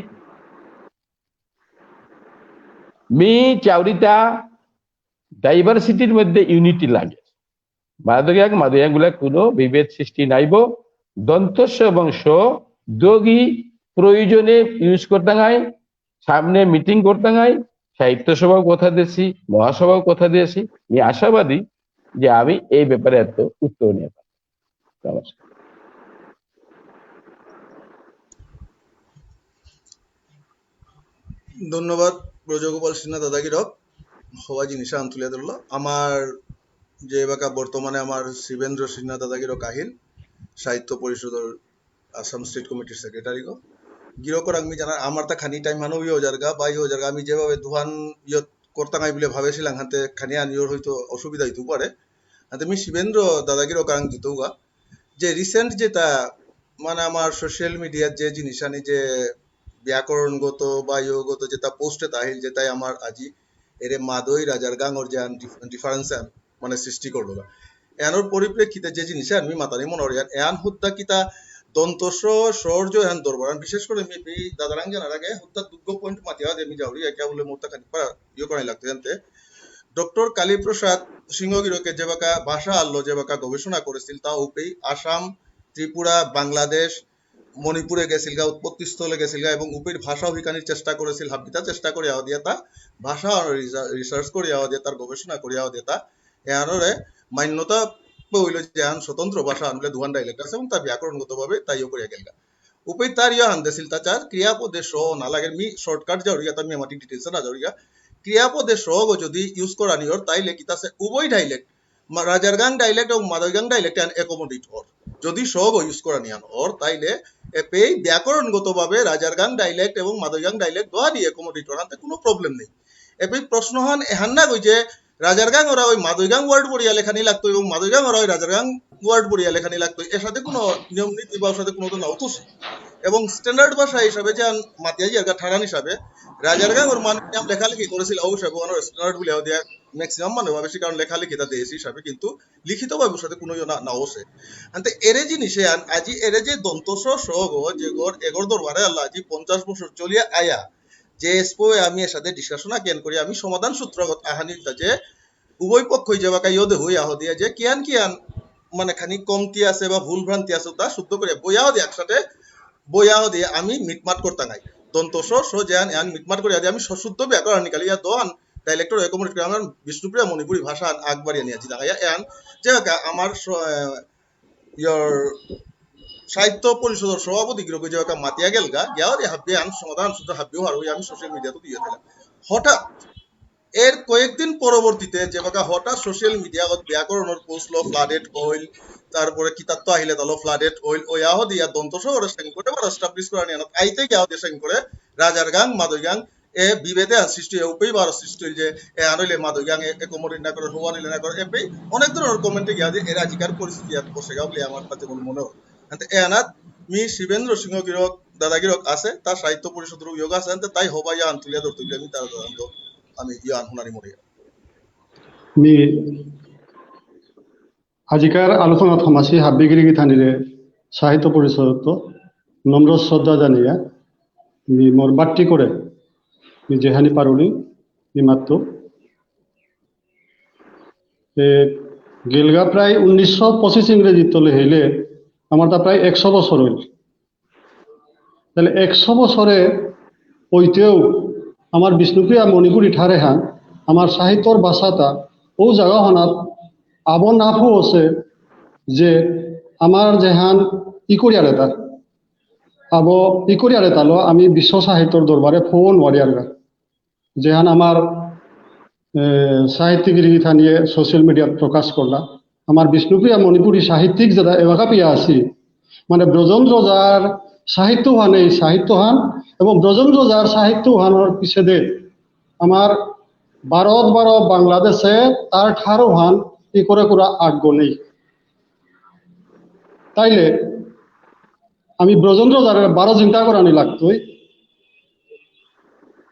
মি চাউরিতা ডাইভার্সিটির মধ্যে ইউনিটি লাগে। মাদইগাং, মাদইগাং গুলা কোনো বিভেদ সৃষ্টি নাইব। দন্ত্য স এবং স দুগি প্রয়োজনে ইউজ করতাঙাই, সামনে মিটিং করতাঙাই, সাহিত্য সভাও কথা দিয়েছি, মহাসভাও কথা দিয়েছি। আমি আশাবাদী যে আমি এই ব্যাপারে একটা উত্তর নিয়ে পাবো। নমস্কার। ধন্যবাদ ব্রজগোপাল সিনহা দাদাগিরক। হবা জিনিস আন তুলিয়া ধরলো। আমার যে এবাকা বর্তমানে আমার শিবেন্দ্র সিনহা দাদাগিরক আহিল, সাহিত্য পরিষদর আসাম স্টেট কমিটির সেক্রেটারি গো। গিরকর আমি জানা, আমার তা খানি টাইম হানো ইয়ে যারগা, বাই হয়ে যারগা, আমি যেভাবে দুহান ইয়ে করতাম আই বলে ভাবেছিলাম, হাতে খানি আনিওর হয়তো অসুবিধা হইতে পারে। হাতে আমি শিবেন্দ্র দাদাগিরক আং দিতৌগা। যে রিসেন্ট যেটা, মানে আমার সোশ্যাল মিডিয়ার যে জিনিস আনি যে ব্যাকরণগত বা ইয়গত যেটা পোস্টে তাহিল, যেটাই আমার আজি এরে মাদই রাজার গাঙর যে ডিফারেন্স মানে সৃষ্টি করলো না। এহানর পরিপ্রেক্ষিতে যে জিনিস আমি মাতানি মনে করি, এহান হুদ্দা কিতা দন্ত স, স্বর জ এহান দরবার। আমি বিশেষ করে আমি এই দাদারাং জানার আগে হুদ্দা দুগ্গ পয়েন্ট মাতিয়া যে আমি যাওরি, একে বলে মোরতা খানি পারা ইয়ে করাই লাগতে জানতে। ডক্টর কালীপ্রসাদ সিংহ গিরকে যেবাকা ভাষা আনলো, যেবাকা গবেষণা করেছিল, তা উপেই আসাম, ত্রিপুরা, বাংলাদেশ, মণিপুরে গেছিলগা, উৎপত্তি স্থলে গেছিলগা এবং উপেই ভাষাও হিকানির চেষ্টা করেছিল, হাবিতা চেষ্টা করে আওয়া দিয়া তা ভাষা রিসা-, রিসার্চ করে আওয়া দিয়া তার গবেষণা করে আওয়া দিয়া তা এহানরে মান্যতা হইল যে আন স্বতন্ত্র ভাষা আনলে দুহান ডায়ালেক্ট আছে এবং তার ব্যাকরণগতভাবে তাইও করে গেলগা। উপেই তার ইয়ে আনতেছিল তা চার ক্রিয়াপদে স না লাগে, মি শর্টকাট যাওরিগা, তার মি আমাটিক ডিটেলসে না যাওরিগা। ক্রিয়াপদে স গো যদি ইউজ করানি অর, তাইলে কিতা আছে উভয় ডায়ালেক্ট, মা-, রাজারগাং ডায়ালেক্ট এবং মাদইগাং ডায়ালেক্ট এহান অ্যাকোমোডেট অর। যদি স গো ইউজ করানি আন অর, তাইলে এপেই ব্যাকরণগতভাবে রাজারগাং ডায়ালেক্ট এবং মাদইগাং ডায়ালেক্ট দোহানি অ্যাকোমোডেট অর, আনতে কোনো প্রবলেম নেই। এপেই প্রশ্নহান এহান না গই যে রাজারগাং ওরা ওই মাদইগাং ওয়ার্ড বড়িয়া লেখানি লাগতো এবং মাদইগাং ওরা ওই রাজারগাং ওয়ার্ড বড়িয়া লেখানি লাগতো। এর সাথে কোনো নিয়ম নীতি বা ওর সাথে কোনো তো নাও তো। এবং স্ট্যান্ডার্ড ভাষা হিসাবে যে আন-, মাতিয়া জিয়ারগা ঠারান হিসাবে রাজারগাং ওর মানে নাম লেখালেখি করেছিল, অবশ্যই ওনার স্ট্যান্ডার্ড বলে দিয়া ম্যাক্সিমাম মানে ভাবে সে কারণ লেখালেখি তা দেশি হিসাবে, কিন্তু লিখিতভাবে ওর সাথে কোনো ইয়ে না, নাও সে। আনতে এরে জিনিসে আন-, আজি এরে যে দন্ত স, স গো, যে গর, এগর দরবারে আল্লাহ আজি পঞ্চাশ বছর চলিয়া আয়া, যে এসপো আমি এর সাথে ডিসকাশন আকেন করি, আমি সমাধান সূত্রগত আহানির যে উভয় পক্ষই যেবাকা ইয়দে হইয়া হদিয়া যে কিয়ান কিয়ান মানে খানি কমতি আছে বা ভুল ভ্রান্তি আছে, তা শুদ্ধ করে বইয়াও দিয়ে একসাথে বইয়াও দিয়ে আমি মিটমাট করতাম আই। দন্ত স, স যে আন, আন মিটমাট করে দিয়ে আমি সশুদ্ধ ব্যাকরণ নিকালি ইয়া দোয়ান ডায়ালেক্টর অ্যাকোমোডেট করে আমার বিষ্ণুপ্রিয়া মণিপুরী ভাষা আন আগবাড়িয়া নিয়ে আসি। দাঁড়াইয়া এন যেবাকা আমার স-, আহ, ইয়র সাহিত্য পরিষদর সভাপতি গিরকে যেবাকা মাতিয়া গেলগা, গিয়াও দিয়ে হাব্বি আন সমাধান সূত্র হাব্বিও হারবি আমি সোশ্যাল মিডিয়াতে দিয়ে দিলাম। হঠাৎ এর কয়েকদিন পরবর্তীতে যেবাকা হঠাৎ সোশ্যাল মিডিয়াত ব্যাকরণর পোস্ট লো ফ্লাডেড অইল, তারপরে কিতাত্ত আহিলে তালো ফ্লাডেড অইল, ওই আহ দিয়া দন্ত সহরে সেন করে বা এস্টাবলিশ করে নিয়ে আইতে গিয়াও দিয়ে সেন করে রাজার গাং, মাদই গাং, এ বিভেদে আর সৃষ্টি হয়, উপেই বারো সৃষ্টি হইল যে এ আনইলে মাদই গাং, এ, এ কোমর না করে, হওয়া নিলে না করে, এপেই অনেক ধরনের কমেন্টে গিয়া যে এরা আজিকার পরিস্থিতি এত বসে গা বলে আমার কাছে মনে মনে হয়। আনতে এ আনাত মি শিবেন্দ্র সিংহ গিরক, দাদা গিরক আছে, তার সাহিত্য পরিষদর যোগ আছে, আনতে তাই হবা ইয়া আন তুলিয়া ধরতে গেলে আমি তার ধরন্ত আমি ইয়া আন হুনারি মরিয়া। মি আজিকার আলোচনা থমাসি হাব্বিগিরি গিথানিরে সাহিত্য পরিষদত নম্র শ্রদ্ধা জানিয়া মি মোর বাট্টি করে মি যেহানি পারুলি, মি মাততৌ। এ, গেলগা প্রায় উনিশশো পঁচিশ ইংরেজিত্ত লেহেইলে, আমার তা প্রায় একশো বছর হইল। তাহলে একশো বছরে হইতেও আমার বিষ্ণুপ্রিয়া মণিপুরী ঠারেহান, আমার সাহিত্যর ভাষাতা, ও জাগাহানাত আবো না ফুসে যে আমার যেহান ইকরিয়ার এতা, আবো ইকরিয়ার এতালো আমি বিশ্ব সাহিত্যর দরবারে ফোন ওয়ারিয়ার গা। যেহান আমার, এ, সাহিত্যিক গিরিগিথানিয়ে সোশ্যাল মিডিয়াত প্রকাশ করলা। আমার বিষ্ণুপ্রিয়া মণিপুরী সাহিত্যিক যেতা এবাকা পিয়া আছি, মানে ব্রজেন্দ্র ওঝার সাহিত্যহান, এই সাহিত্যহান এবং ব্রজেন্দ্র ওঝার সাহিত্যহানর পিছেদে আমার ভারত বারো বাংলাদেশে তার ঠারহান ইকরে কুরা আগ্য নেই। তাইলে আমি ব্রজেন্দ্র ওঝারে বারো চিন্তা করানি লাগতই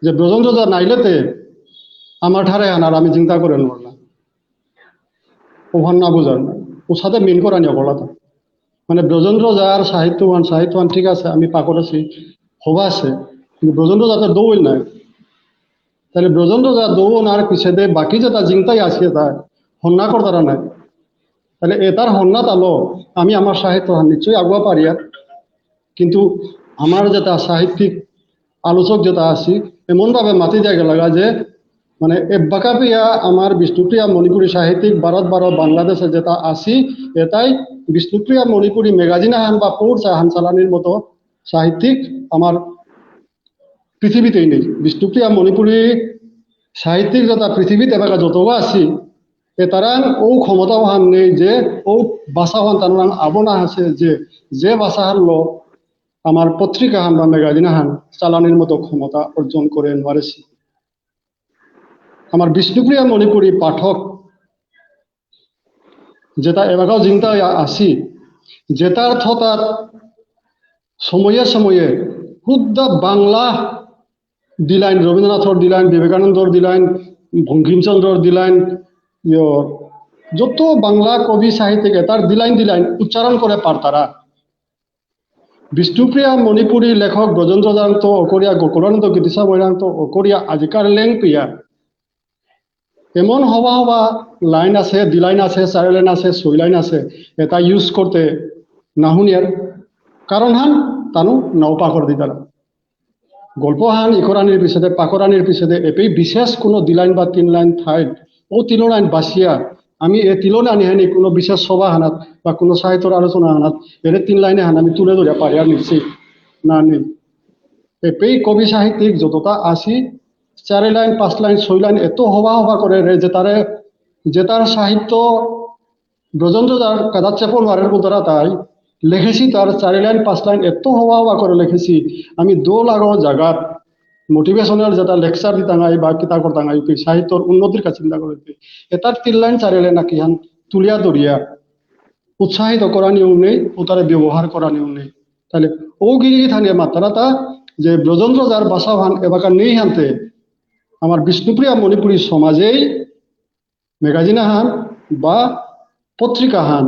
যে ব্রজেন্দ্র ওঝা নাইলেতে আমার ঠারেহান আর আমি চিন্তা করে নেব না। ওহান না বুঝার না। ওর সাথে মিন করানি অকলাতা। মানে ব্রজেন্দ্র ওঝার সাহিত্যহান, সাহিত্যহান ঠিক আছে, আমি পাকরেছি, হবা আছে। কিন্তু ব্রজেন্দ্র ওঝাতে দৌল নাই। তাহলে ব্রজেন্দ্র ওঝা দৌ নার পিছেদে বাকি যেতা জিংতাই আছে তা হন্না করতারা নাই। তাহলে এতার হন্না তালো আমি আমার সাহিত্যহান নিশ্চয়ই আগুয়া পারিয়ার। কিন্তু আমার যেতা সাহিত্যিক আলোচক যেতা আছি, এমনভাবে মাতি যায় গেলাগা যে, মানে, এবাকা পিয়া আমার বিষ্ণুপ্রিয়া মণিপুরী সাহিত্যিক ভারত বারো বাংলাদেশে যেতা আছি, এতাই বিষ্ণুপ্রিয়া মণিপুরী ম্যাগাজিন আহান বা পৌরচা আহান চালানির মতো সাহিত্যিক আমার পৃথিবীতেই নেই। বিষ্ণুপ্রিয়া মণিপুরী সাহিত্যিক যেতা পৃথিবীত এবাকা যত আছি, এতারাং ও ক্ষমতাহান নেই যে ও ভাষাহান তানুরাং আবনা আছে যে, যে ভাষাহানলো আমার পত্রিকাহান বা ম্যাগাজিন আহান চালানির মতো ক্ষমতা অর্জন করে নোয়ারেছি। আমার বিষ্ণুপ্রিয়া মণিপুরী পাঠক যেতা এবাকাও জিংতা হইয়া আছি, যেতার থতাত সময়ে সময়ে হুদ্দা বাংলা দিলাইন, রবীন্দ্রনাথর দিলাইন, বিবেকানন্দর দিলাইন, বঙ্কিমচন্দ্রর দিলাইন, ইয়ো, যত বাংলা কবি সাহিত্যিক এতার দিলাইন দিলাইন উচ্চারণ করে পারতারা। বিষ্ণুপ্রিয়া মণিপুরী লেখক ব্রজেন্দ্র ওঝারাংতো অকরিয়া, গোকুলানন্দ গীতিস্বামী রাংতো অকরিয়া আজিকার লেংপিয়া। এমন হবা হবা লাইন আছে, দি লাইন আছে, চারি লাইন আছে, ছয় লাইন আছে, এতা ইউজ করতে না হুনিয়ার। কারণহান তানু নাও পাকর দিতারা। গল্পহান ইকরানির পিছেদে, পাকরানির পিছেদে, এপেই বিশেষ কোনো দি লাইন বা তিন লাইন থাইত, ও তিন লাইন বাসিয়া, আমি এ তিন লাইন আনি হানি কোনো বিশেষ সভা হানাত বা কোনো সাহিত্যর আলোচনা হানাত, এরে তিন লাইন এহান আমি তুলে ধরিয়া পারিয়ার নিশ্চিত না নেই। এপেই কবি সাহিত্যিক যততা আছি, চারি লাইন, পাঁচ লাইন, ছয় লাইন এত হবা হবা করে রে, যেতারে, যেতার সাহিত্য ব্রজেন্দ্র ওঝার কাদাত চেপন ওয়ারের বুলতারা তাই লেখেছি, তার চারি লাইন, পাঁচ লাইন এত হবা হবা করে লেখেছি, আমি দো লাগো জাগাত মোটিভেশনাল যেতা লেকচার দিতাঙাই বা কিতা করতাঙাই, কি সাহিত্যর উন্নতির কাছে চিন্তা করে দিতে, এতার তিন লাইন, চারি লাইন নাকি হান তুলিয়া ধরিয়া উৎসাহিত করানিও নেই, উতারে ব্যবহার করানিও নেই। তাহলে ও গিরি থানিয়ে মাত্রা তা যে ব্রজেন্দ্র ওঝার ভাষাহান এবাকা নেই হানতে আমার বিষ্ণুপ্রিয়া মণিপুরী সমাজেই ম্যাগাজিন আহান বা পত্রিকা আহান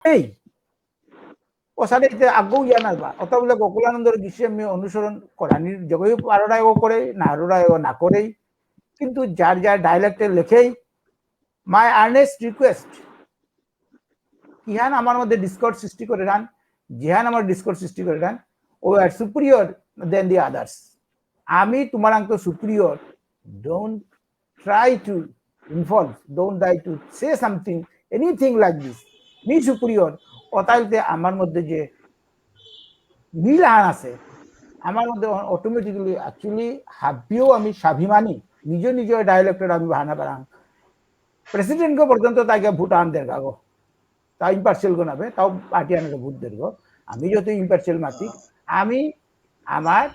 নেই। ও সাথে এতে আগেও ইয়া না বা, অত বলে গোকুলানন্দর গীতিরে আমি অনুসরণ করানির জগই পারোরা এগো করে, নারোরা এগো না করেই। কিন্তু যার যার ডায়ালেক্টে লেখেই, my earnest request, কিহান আমার মধ্যে ডিসকর্ড সৃষ্টি করে রান, যেহান আমার ডিসকর্ড সৃষ্টি করে run, we are superior than the others। আমি তোমারাং তো superior, don't try to involve, don't try to say something, anything like this। Me superior, অতাইলতে আমার মধ্যে যে মিল আহান আছে, আমার মধ্যে অটোমেটিক্যালি, অ্যাকচুয়ালি হাবিও আমি স্বাভিমানী, নিজ নিজ ডায়ালেক্টর আমি বাহানা বাড়াং। প্রেসিডেন্টকে পর্যন্ত তাকে ভোট আন দেরগা গো, তা ইম্পার্সিয়াল গো নাবে, তাও পার্টি আনকে ভোট দেরগো। আমি যত ইম্পার্সিয়াল মাতি, আমি আমার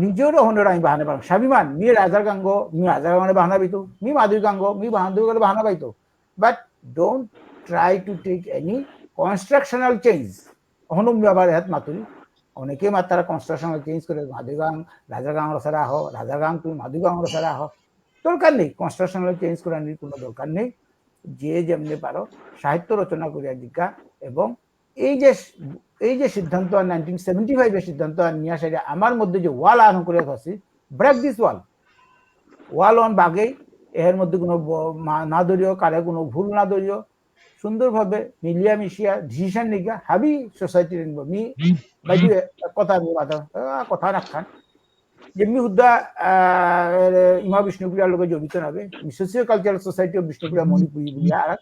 নিজের হনর আমি বাহানা বাড়াং। স্বাভিমান, মি রাজার গাঙ্গো, মি রাজার গাঙ্গো বাহানা বাইতো, মি মাদুই গাঙ্গো, মি বাহাদুর গাঙ্গো বাহানা বাইতো। But don't try to take any constructional change। অহনো মি আবার এহাত মাতুরি, অনেকে মাতারা কনস্ট্রাকশনাল চেঞ্জ করে, মাদুই গাং, রাজার গাং রসারা আহ, রাজার গাং তুমি মাদুই গাং রসারা আহ। দরকার নেই, কনস্ট্রাকশনাল চেঞ্জ করার কোনো দরকার নেই। যে যেমনি পারো সাহিত্য রচনা করিয়া দিকা। এবং এই যে, এই যে সিদ্ধান্ত নাইনটিন সেভেন্টি ফাইভের সিদ্ধান্ত আর নিয়ে আসে, আমার মধ্যে যে ওয়াল আহান করে আছি, break this wall। ওয়াল অন বাগেই, এর মধ্যে কোনো ব-, মা-, না ধরিও, কারে কোনো ভুল না ধরিও, সুন্দরভাবে মিলিয়া মিশিয়া ডিসিশন নিগা, হাবি সোসাইটি নিব। মি, বাইদে, কথা আমি মাথা, আহ, কথা রাখান। যে মি হুদ্দা, আহ, ইমা বিষ্ণুপ্রিয়ার লগে জড়িত নাবে। মি socio cultural society of Bishnupriya Manipuri বুলিয়া আর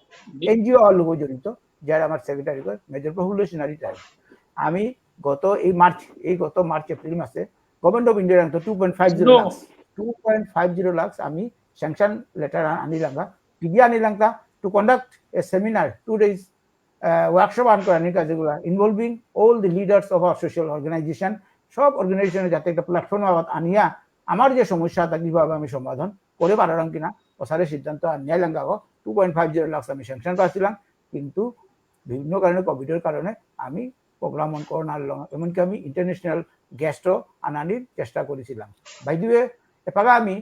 এনজিও আর লগে জড়িত, যার আমার সেক্রেটারি কয় মেজর প্রফুল্ল সিনহা রিটায়ার্ড। আমি গত এই মার্চ, এই গত মার্চ এপ্রিল মাসে গভর্নমেন্ট অফ ইন্ডিয়ার আনতো two point five zero lakh, two point five zero lakh আমি স্যাংশন লেটার আনিলাঙ্গা, পিডিয়া আনিলাঙ্গা, to conduct a seminar, two days, আহ, ওয়ার্কশপ আন করানির কাজে গুলা, involving all the leaders of our social organization, সব অর্গানাইজেশনে যাতে একটা প্ল্যাটফর্ম আবার আনিয়া আমার যে সমস্যা তা কিভাবে আমি সমাধান করে পারারাম কিনা, ওসারে সিদ্ধান্ত আনিয়া লাঙ্গাবো। Two point five zero lakh আমি স্যাংশন পাচ্ছিলাম, কিন্তু বিভিন্ন কারণে, কোভিডের কারণে আমি প্রোগ্রাম অন করে না আনলাম। এমনকি আমি ইন্টারন্যাশনাল গেস্টও আনানির চেষ্টা করেছিলাম। বাই দি ওয়ে, এপাকা আমি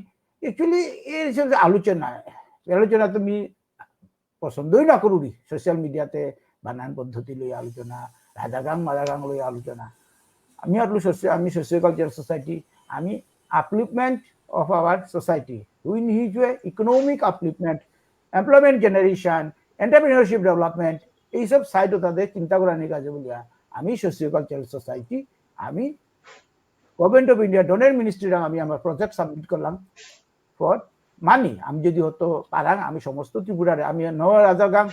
অ্যাকচুয়ালি এই যে আলোচনা, এই আলোচনা তো আমি পছন্দই না করুরি। সোশ্যাল মিডিয়াতে বানান পদ্ধতি লই আলোচনা, রাজাগাং মাজাগাং লই আলোচনা। আমি আর সোশ্য-, আমি সোশিও কালচারাল সোসাইটি, আমি upliftment of our society, in which way economic upliftment, employment generation, entrepreneurship development, এইসব সাইড তাদের চিন্তা করানির কাজে বলিয়া আমি সোশিও কালচারাল সোসাইটি, আমি গভর্নমেন্ট অফ ইন্ডিয়া ডোনার মিনিস্ট্রিরাং আমি আমার প্রজেক্ট সাবমিট করলাম ফর মানি। আমি যদি হতো পারাং, আমি সমস্ত ত্রিপুরারে, আমি নও রাজাগাং,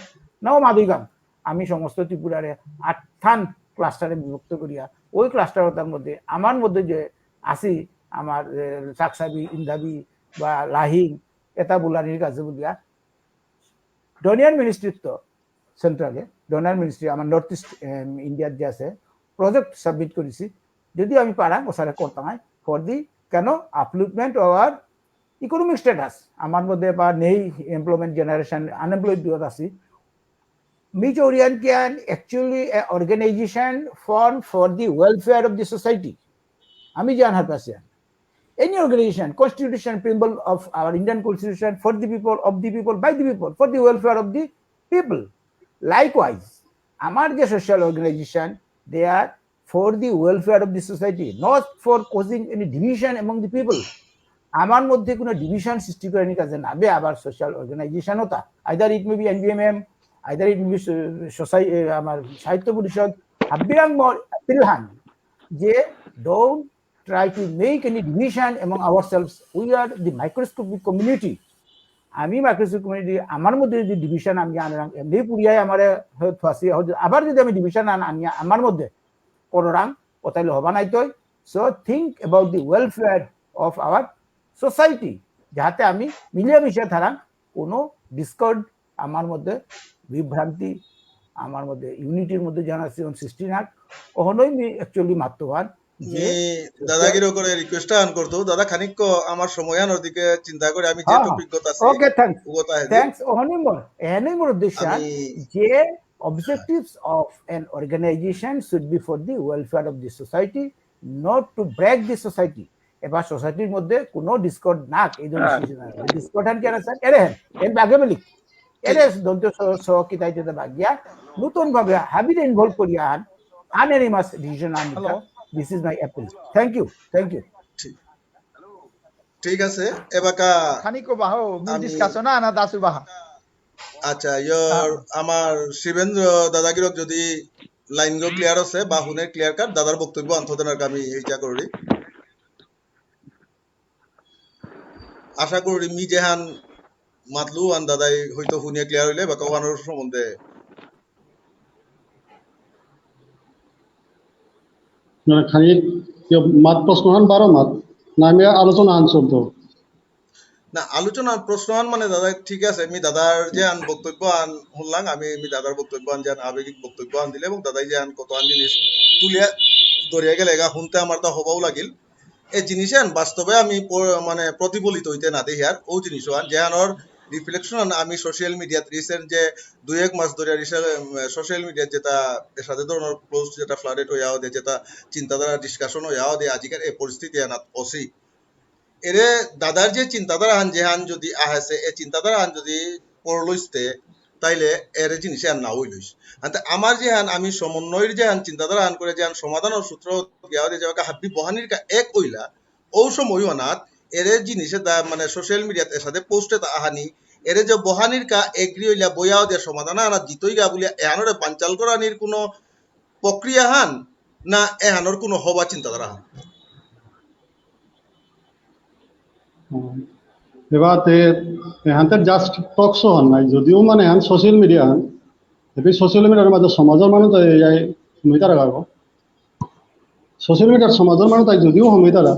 নও মাদুইগাং, আমি সমস্ত ত্রিপুরারে আটখান ক্লাস্টারে বিভক্ত করিয়া, ওই ক্লাস্টার তার মধ্যে আমার মধ্যে যে আসি, আমার, এ, চাকসাবি, ইন্দাবি বা লাহিং, এটা বুলানির কাজে বুলিয়া ডোনার মিনিস্ট্রির তো সেন্ট্রালে, ডোনার মিনিস্ট্রি আমার নর্থ ইস্ট, এম, ইন্ডিয়ার যে আছে, প্রজেক্ট সাবমিট করেছি। যদি আমি পারাং, ওসারে করতাম, ফর দি, কেন, upliftment of our economic status, আমার মধ্যে বা নেই এমপ্লয়মেন্ট জেনারেশন, আনএমপ্লয়েড বিপদ আছি। Mizoram can actually a organization form for the welfare of the society। আমি জান হারপাসিয়ান। Any organization, constitution, preamble of our Indian Constitution, for the people, of the people, by the people, for the welfare of the people। Likewise, আমার যে social organisation, they are for the welfare of the society, not for causing any division among the people। আমার মধ্যে কোনো ডিভিশন সৃষ্টি করানির কাজে না বে আবার social organisation Hota, either it may be এনবিএমএম, either it may be সোসাই-, এ, আমার সাহিত্য পরিষদ, হাবিরাং মোর আপিল হান যে don't try to make any division among ourselves, we are the microscopic community। আমি মাইক্রোস্কোপিক কমিউনিটি, আমার মধ্যে যদি ডিভিশন আমি আনরাং, এমনি পুরিয়ায় আমার ফাঁসি, আবার যদি আমি ডিভিশন আন আনিয়া আমার মধ্যে কররাং, ওটাইলে হবা নাই তই। So think about the welfare of our society, যাহাতে আমি মিলিয়া মিশিয়া থারাং, কোনো ডিসকর্ড আমার মধ্যে, বিভ্রান্তি আমার মধ্যে, ইউনিটির মধ্যে যেন আছে, সৃষ্টি নাক। অহনই মি অ্যাকচুয়ালি মাততো হান যে মি দাদাগিরি করে রিকোয়েস্ট আন করতো, দাদা খানিক আমার সময় আনোর দিকে চিন্তা করে আমি যে হ্যাঁ, হ্যাঁ। টপিক গত আছে, ওকে, থ্যাঙ্কস। উগত আছে। থ্যাঙ্কস, অহনই মোর, এহনই মোর উদ্দেশ্য আমি যে objectives of an organization should be for the welfare of the society, not to break the society। এবার সোসাইটির মধ্যে কোনো ডিসকর্ড না, এই ধরনের হ্যাঁ। সিচুয়েশন। ডিসকর্ড হান কেন স্যার? এরে হ্যাঁ, এর আগে বলি। এরে দন্ত্য স, স কিতা ইত্যাদি বাগিয়া নতুন ভাবে হাবিরে ইনভলভ করিয়া আন আনএনিমাস ডিসিশন আন নিকা। This is my appeal. Thank you, thank you. ঠিক, ঠিক আছে। এবাকা খানিকো বাহো, মি আমি ডিসকাশন আনা দাসু বাহা। আচ্ছা, ইয়র, হ্যাঁ। আমার শিবেন্দ্র দাদাগিরক যদি লাইন গো ক্লিয়ার আছে বা হুনে ক্লিয়ার কাট, দাদার বক্তব্য আন থতে নারকা আমি এইটা করি। আশা করি মি যেহান মাতলু আন দাদাই হয়তো হুনিয়া ক্লিয়ার হইলে বা কওয়ানোর সম্বন্ধে। না, খালি ইয়ে মাত প্রশ্নহান বারো মাত। না, আমি আলোচনা আন চলতো। না, আলোচনা প্রশ্ন আন মানে দাদা ঠিক আছে, আমি দাদার যে আন বক্তব্য আন শুনলাম, আমি, আমি দাদার বক্তব্য আন যে আন আবেগিক বক্তব্য আন দিলে এবং দাদাই যে আন কত আন জিনিস তুলিয়া ধরিয়া গেলে এগা শুনতে আমার তা হবাও লাগিল। এই জিনিস আন বাস্তবে আমি প-, মানে প্রতিফলিত হইতে না দেখি আর ও জিনিস আন যে আনর রিফ্লেকশন আন আমি সোশ্যাল মিডিয়াত রিসেন্ট যে দুই এক মাস ধরে রিসে-, উম, সোশ্যাল মিডিয়াত যেটা এর সাথে ধরনের পোস্ট যেটা ফ্লাডেড হইয়া দে, যেটা চিন্তাধারা ডিসকাশন হইয়া দে আজিকার এই পরিস্থিতি আনাত অসি। এরে দাদার যে চিন্তাধারা হান যেহান যদি আহেছে, এ চিন্তাধারা হান যদি পড়লইস্তে, তাইলে এরে জিনিসে আর না হইলইস। আনতে আমার যেহান আমি সমন্বয়ের যেহান চিন্তাধারা হান করে যেহান সমাধানর সূত্র গিয়া দে যাওয়া হাব্বি বহানির কা এক হইলা, ও সময় অনাত এরে জিনিসে দা মানে সোশ্যাল মিডিয়াত এর সাথে পোস্টে তা আহানি, এরে যে বহানির কা এগ্রি হইলা বইয়াও দে সমাধান আনা জিতই গা বলিয়া এহানরে পাঞ্চাল করানির কোনো প্রক্রিয়া হান না এহানর কোনো হবা চিন্তাধারা হান? হুম। এবার তে, এহান তে জাস্ট টক শো হান নাই, যদিও মানে এহান সোশ্যাল মিডিয়া হান, এপি সোশ্যাল মিডিয়ার মাঝে সমাজের মানুষ তো এই, এই হুমিতারা গাবো। সোশ্যাল মিডিয়ার সমাজের মানুষ তাই যদিও হুমিতারা,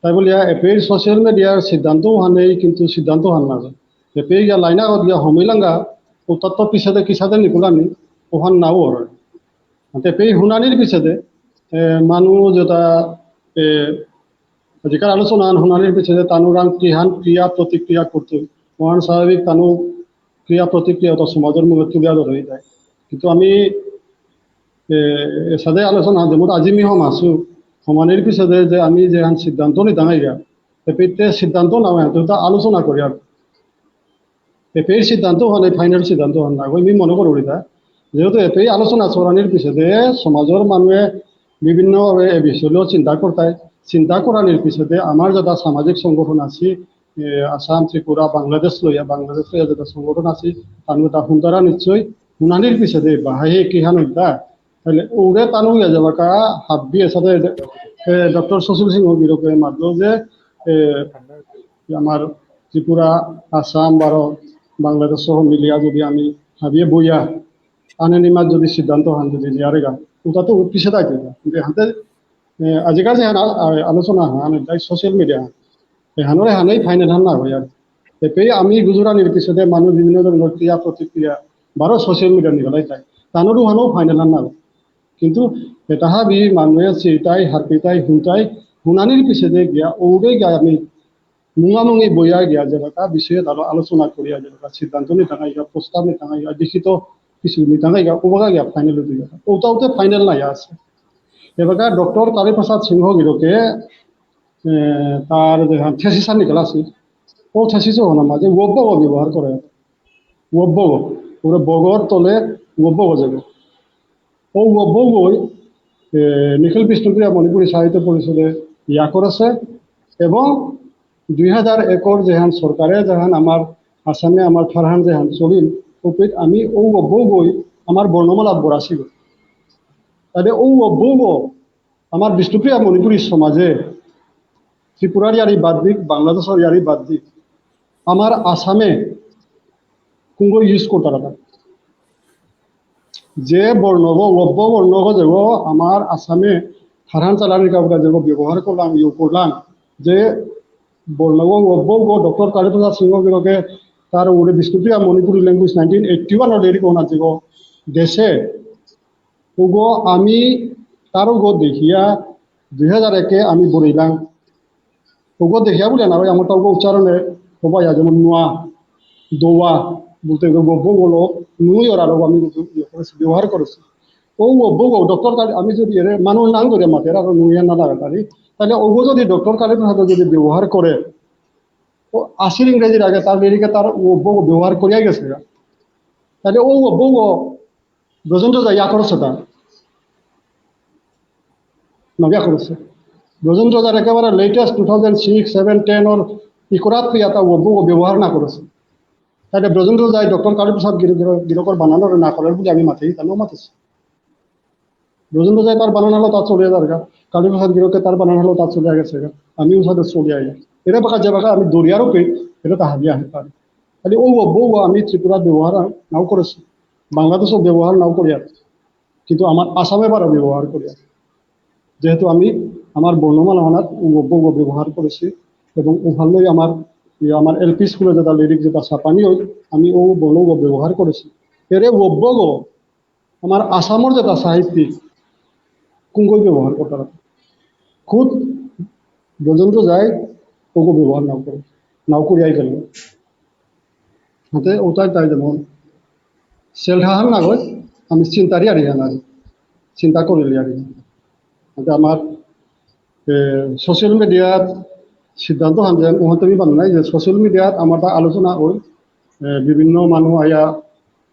তাই বলিয়া এপি সোশ্যাল মিডিয়ার সিদ্ধান্ত হান নেই, কিন্তু সিদ্ধান্ত হান না যায়। এপি গিয়া লাইন আগত গিয়া হুমিলাঙ্গা, ও তত্ত্ব পিছাতে কিসাতে নিকুলানি, ওহান নাও অর। আনতে এপি হুনানির পিছাতে, এ, মানু যেটা, এ, আজিকার আলোচনা আন হুনানির পিছাতে তানুরাং কিহান ক্রিয়া প্রতিক্রিয়া করতে, ওহান স্বাভাবিক তানু ক্রিয়া প্রতিক্রিয়া ওটা সমাজের মধ্যে তুলিয়া ধরে যায়। কিন্তু আমি, এ, এর সাথে আলোচনা যেমন আজি মি হম আসু, হমানির পিছাতে যে আমি যে আন সিদ্ধান্ত নিতাম আইগা, এপিতে সিদ্ধান্ত না হয়, তো তা আলোচনা করি আর। এপেই সিদ্ধান্ত হান, এই ফাইনাল সিদ্ধান্ত হান না, আমি মনে করি এটা। যেহেতু এপেই আলোচনা চলানির পিছতে সমাজের মানুষে বিভিন্নভাবে এ বিষয়ে চিন্তা করতাই, চিন্তা করানির পিছতে আমার যেটা সামাজিক সংগঠন আছে, এ, আসাম, ত্রিপুরা, বাংলাদেশ লইয়া, বাংলাদেশ লইয়া যেটা সংগঠন আছে, তার মধ্যে হুন্দারা নিশ্চয় হুনানির পিছতে বাহাই কি হান হইতা, তাহলে ওরে তানু ইয়া যাবা কা হাব্বি এসাদে, এ, ডক্টর সুশীল সিংহ গিরকে মাতলো যে, এ, আমার ত্রিপুরা, আসাম, বারো, বাংলাদেশ সহ মিলিয়া যদি আমি হাবিয়ে বইয়া আনএনিমাস যদি সিদ্ধান্ত হান যদি দিয়ারেগা, ওটা তো পিছে থাকবে। কিন্তু হাতে, এ, আজিকার যে আ-, আ-, আলোচনা হান, তাই সোশ্যাল মিডিয়া, এহানরে হানেই ফাইনাল হান না হয় আর। এপেই আমি গুজরানির পিছতে মানুষ বিভিন্ন ধরনের ক্রিয়া প্রতিক্রিয়া, বারো সোশ্যাল মিডিয়া নিয়ে গেলাই তাই। তানুরও হানো ফাইনাল হান না হয়। কিন্তু এটা হাবি মানুষে চিতাই, হারপিতাই, হুনতাই, হুনানির পিছতে গিয়া, ওরে গিয়া আমি মুঙামুঙি বইয়া গিয়া যেবাকা বিষয়ে তারা আলোচনা করিয়া যেবাকা সিদ্ধান্ত নিতাঙাইগা, প্রস্তাব নিতাঙাইগা, লিখিত কিছু নিতাঙাইগা, ওবাকা গিয়া ফাইনাল হইতে গেল। ওটা ওতে ফাইনাল নাই আছে। এবাকা ডক্টর কালীপ্রসাদ সিংহ গিরকে, এ, তার যে থিসিস আন নিকালা আছে, ও থিসিস হনা মাঝে ওব্বগ ব্যবহার করে। ওব্বগ, ওরে বগর তলে ওব্বগ যাবে। ও ওব্বগই, এ, নিখিল বিষ্ণুপ্রিয়া মণিপুরী সাহিত্য পরিষদে ইয়া করেছে এবং দুই হাজার একর যেহান সরকারে যেহান আমার আসামে আমার ঠারহান যেহান চলিল, ওপিত আমি ও ওব্বগই আমার বর্ণমালা বরাসিল। তাহলে ও ওব্বগ আমার বিষ্ণুপ্রিয়া মণিপুরী সমাজে ত্রিপুরার ইয়ারি বাদ দিক, বাংলাদেশের ইয়ারি বাদ দিক, আমার আসামে কুঙ্গ ইউজ করতারা তা। যে বর্ণগ, ওব্ব বর্ণগ যেগ আমার আসামে ঠারহান চালানির কাউকে যেগ ব্যবহার করলাম, ইউ করলাম, যে বর্ণগ, ওব্বগ ডক্টর কালীপ্রসাদ সিংহ গিরকে তার ওরে বিষ্ণুপ্রিয়া Manipuri language nineteen eighty one লেরিক ওনা যেগ দেশে, ওগো আমি তার ওগো দেখিয়া দুই হাজার একে আমি বরিলাম। ওগো দেখিয়া বলে না ভাই, আমার তো ওগো উচ্চারণে হবা ইয়া যেমন নোয়া, দোয়া বলতে ওগো বো বলো, নুই ওর আরো আমি ইয়ে করেছি, ব্যবহার করেছি। ও ও বো গো, ডক্টর কালী, আমি যদি এর মানুষ নাম করে মাতে, আর নুইয়া না লাগা পারি, তাহলে ওগো যদি ডক্টর কালীপ্রসাদ যদি ব্যবহার করে, ও আশির ইংরেজির আগে তার লেরিকে তার ও বো গো ব্যবহার করিয়া গেছে। তাহলে ও, ও, ও, ব্রজেন্দ্র ওঝা ইয়া করেছে তা। না, ইয়া করেছে। ব্রজেন্দ্র ওঝার একেবারে latest two thousand six, seven, ten ওর ইকরাত পিয়াতা ও, ও, ও ব্যবহার না করেছে। তাহলে ব্রজেন্দ্র ওঝাই ডক্টর কালীপ্রসাদ গিরক, গিরকর বানানরে না করের বলে আমি মাতেই, তাহলে ও মাতেছে। ব্রজেন্দ্র ওঝাই তার বানান হলো তার চলিয়া যারগা, কালীপ্রসাদ গিরকে তার বানান হলো তার চলিয়া গেছেগা, আমিও সাথে চলিয়া আই। এরা বাকা যে বাকা আমি দরিয়ারও পে, এটা তা হাবিয়া হতে পারে। খালি ও, ও, ও, ও আমি ত্রিপুরা ব্যবহার নাও করেছি, বাংলাদেশও ব্যবহার নাও করিয়ার, কিন্তু আমার আসামে বারো ব্যবহার করিয়ার। যেহেতু আমি আমার বর্ণমালা হানাত ও, ও, ও ব্যবহার করেছি এবং ওভারলোই আমার, ইয়ে, আমার এলপি স্কুলে যেটা লিরিক যেটা ছাপানি হয়, আমি ও বর্ণ ও ব্যবহার করেছি। এরে ও, ও, ও আমার আসামর যেটা সাহিত্যিক, কুঙ্গই ব্যবহার করতারা। খুদ ব্রজেন্দ্র ওঝাই ওগো ব্যবহার নাও করে, নাও করিয়াই গেল। হাতে ওটাই তাই যেমন সেলঠাহান না হয়, আমি চিন্তারই আর ইয়া না, চিন্তা করিলি আর ইয়া। হাতে আমার এ, সোশ্যাল মিডিয়াত সিদ্ধান্ত হান যে, ওহান তুমি বানো নাই যে সোশ্যাল মিডিয়াত আমার তা আলোচনা হল, এ, বিভিন্ন মানুষ আয়া,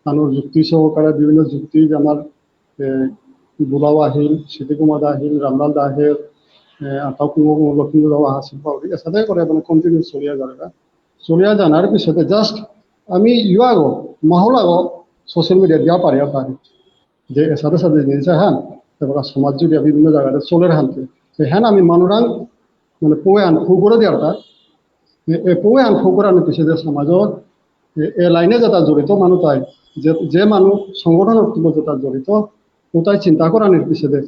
তানুর যুক্তি সহকারে বিভিন্ন যুক্তি যে আমার, এ, বুলাও আহিল, সিদ্ধি কুমার দা আহিল, রামলাল দা আহিল, এ, আর তাও কুঙ্গ কুঙ্গ লক্ষ্মী দাও আসিল, পাউরি, এসাদে করে মানে কন্টিনিউ চলিয়া যাবে। চলিয়া জানার পিছতে জাস্ট আমি ইয়া আগো, মাহল আগো সোশ্যাল মিডিয়া দিয়া পারি আর পারি। যে এসাদে সাদে জিনিস হান, এবার সমাজ জুড়ে বিভিন্ন জায়গাতে চলের হানতে। এহান আমি মানুরাং মানে পৌয়ে আন ফু করে দিয়ার তা। এ, এ পৌয়ে আন ফু করে আনতে পিছে যে সমাজর এ, এ লাইনে যেটা জড়িত মানু তাই, যে, যে মানু সংগঠন তুলো যেটা জড়িত, ও তাই চিন্তা করানির পিছে দে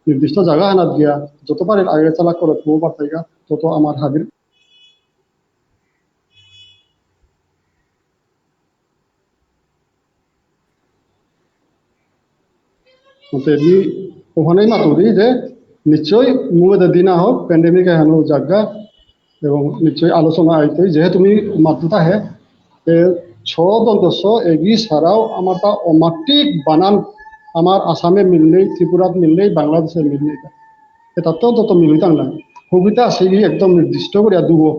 নির্দিষ্ট জায়গা হানাত গিয়া যত পারে আগে চালাক করে পৌ পারতাইগা, তত আমার হাবির মতে মি ওখানেই মাতুরি যে নিশ্চয় মুঙেদে দিন আহক, প্যান্ডেমিক এহানো জাগা এবং নিশ্চয় আলোচনা আইতই। যেহেতু মি মাতুতা হে, এ, ছ দন্ত্য স, এগি ছাড়াও আমার তা অমাটিক বানান আমার আসামে মিল নেই, ত্রিপুরাত মিল নেই, বাংলাদেশে মিল নেই। এটা তো অন্তত মিলিতাম না। হবিতা আছে কি একদম নির্দিষ্ট করে দুগো,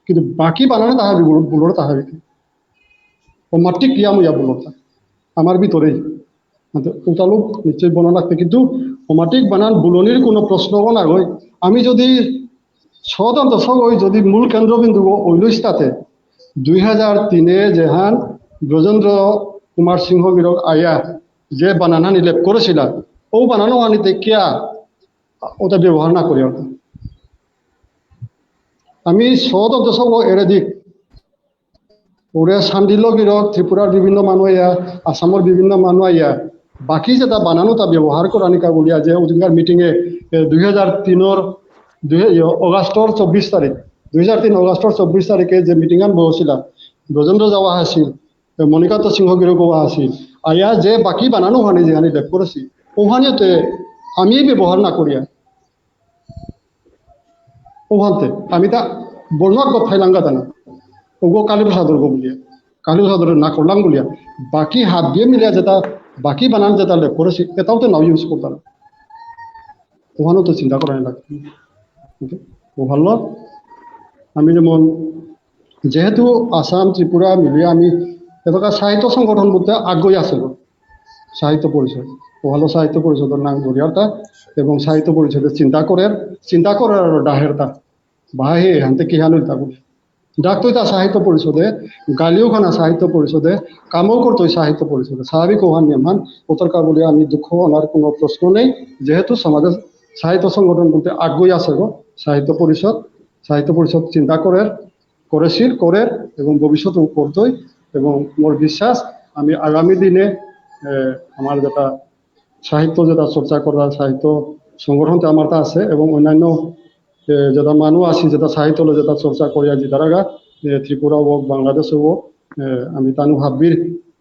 কিন্তু বাকি বানানে তাহা বুলর তাহা অমাটিক ইয়ামুয়া বুলতা আমার ভিতরেই। মানে, উতালুক নিশ্চয় বনা লাগতে, কিন্তু অমাটিক বানান বুলনির কোনো প্রশ্ন না হয়। আমি যদি ছ দন্ত্য স ওই যদি মূল কেন্দ্রবিন্দু ওইলইস তাতে দুই হাজার তিনে যেহান ব্রজেন্দ্র কুমার সিংহ গিরক আয়া যে বানান হানি লেপ করেছিলা, ও বানানো আনি দেখিয়া ওটা ব্যবহার না করি ওটা। আমি ছ দন্ত্য স এরে দিক ওরে শাণ্ডিল্য গিরক, ত্রিপুরার বিভিন্ন মানু আইয়া, আসামর বিভিন্ন মানু আইয়া, বাকি যেটা বানানো তা ব্যবহার করানিকা বুলিয়া যে ওদিনকার মিটিং এ, এ, দুই হাজার তিনর, দুই, ইয়ে, অগাস্টর চব্বিশ তারিখ, দুই হাজার তিন অগাস্টর চব্বিশ তারিখে যে মিটিং আন বসিলা, ব্রজেন্দ্র ওঝাও আছিল, এ, মণিকান্ত সিংহ গিরকও আছিল, আইয়া যে বাকি বানানো ওখানে যেখানে লেপ করেছি, ওখানেতে আমি ব্যবহার না করিয়া, ওহানতে আমি তা বর্ণাক গত ফাইলাঙ্গা দানা। ওগো কালীপ্রসাদর গো বুলিয়া, কালীপ্রসাদর না করলাম বুলিয়া, বাকি হাত দিয়ে মিলিয়া যেটা, বাকি বানান যেটা লেপ করেছি, এটাও তো নাও ইউজ করতাম। ওহানও তো চিন্তা করা লাগবে। ওকে? ও ভালো। আমি যেমন, যেহেতু আসাম, ত্রিপুরা মিলিয়া আমি এলাকা সাহিত্য সংগঠন বলতে আগ্রহী আছে গো। সাহিত্য পরিষদ, ওহালো সাহিত্য পরিষদর নাম ধরিয়ারতা এবং সাহিত্য পরিষদে চিন্তা করের, চিন্তা করের আর ডাহেরতা, বাহে হানতে কি হানো ইতা বুলে। ডাকতই তা সাহিত্য পরিষদে, গালিও খানা সাহিত্য পরিষদে, কামও করতই সাহিত্য পরিষদে। স্বাভাবিক ওহান নিয়ম হান, ওতার কা বুলে আমি দুঃখ অনার কোনো প্রশ্ন নেই, যেহেতু সমাজে সাহিত্য সংগঠন বলতে আগ্রহী আছে গো, সাহিত্য পরিষদ, সাহিত্য পরিষদ চিন্তা করের, করেছিল, করের এবং ভবিষ্যতেও করতই। এবং মোর বিশ্বাস আমি আগামী দিনে, এ, আমার যেটা সাহিত্য যেটা চর্চা করা, সাহিত্য সংগঠন তো আমার তা আছে এবং অন্যান্য, এ, যেটা মানু আছি, যেটা সাহিত্য লো যেটা চর্চা করিয়া যে তারাগা, এ, ত্রিপুরা হোক, বাংলাদেশ হোক, এ, আমি তানু হাব্বির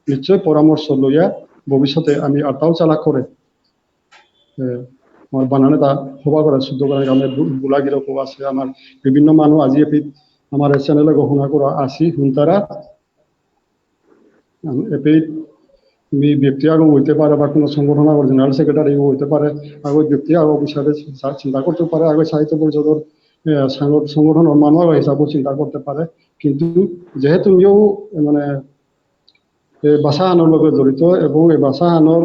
নিশ্চয় পরামর্শ লইয়া ভবিষ্যতে আমি আরতাও চালা করে এ, আমার বানানে তা হবা করে শুদ্ধ করে আমি বু-, বুলাগিরকও আছে, আমার বিভিন্ন মানু আজি এপিত আমার চ্যানেলে গহনা করা আসি, হুনতারা, আম, এপিত মি ব্যক্তি আগো হইতে পারে বা কোনো সংগঠন আগো জেনারেল সেক্রেটারি হইতে পারে, আগো ব্যক্তি আগো হিসাবে চা-, চিন্তা করতে পারে, আগো সাহিত্য পরিষদর, এ, সংগ-, সংগঠনর মানু আগো হিসাবে চিন্তা করতে পারে। কিন্তু যেহেতু মিও, এ, মানে, এ, ভাষাহানর লগে জড়িত এবং এই ভাষাহানর,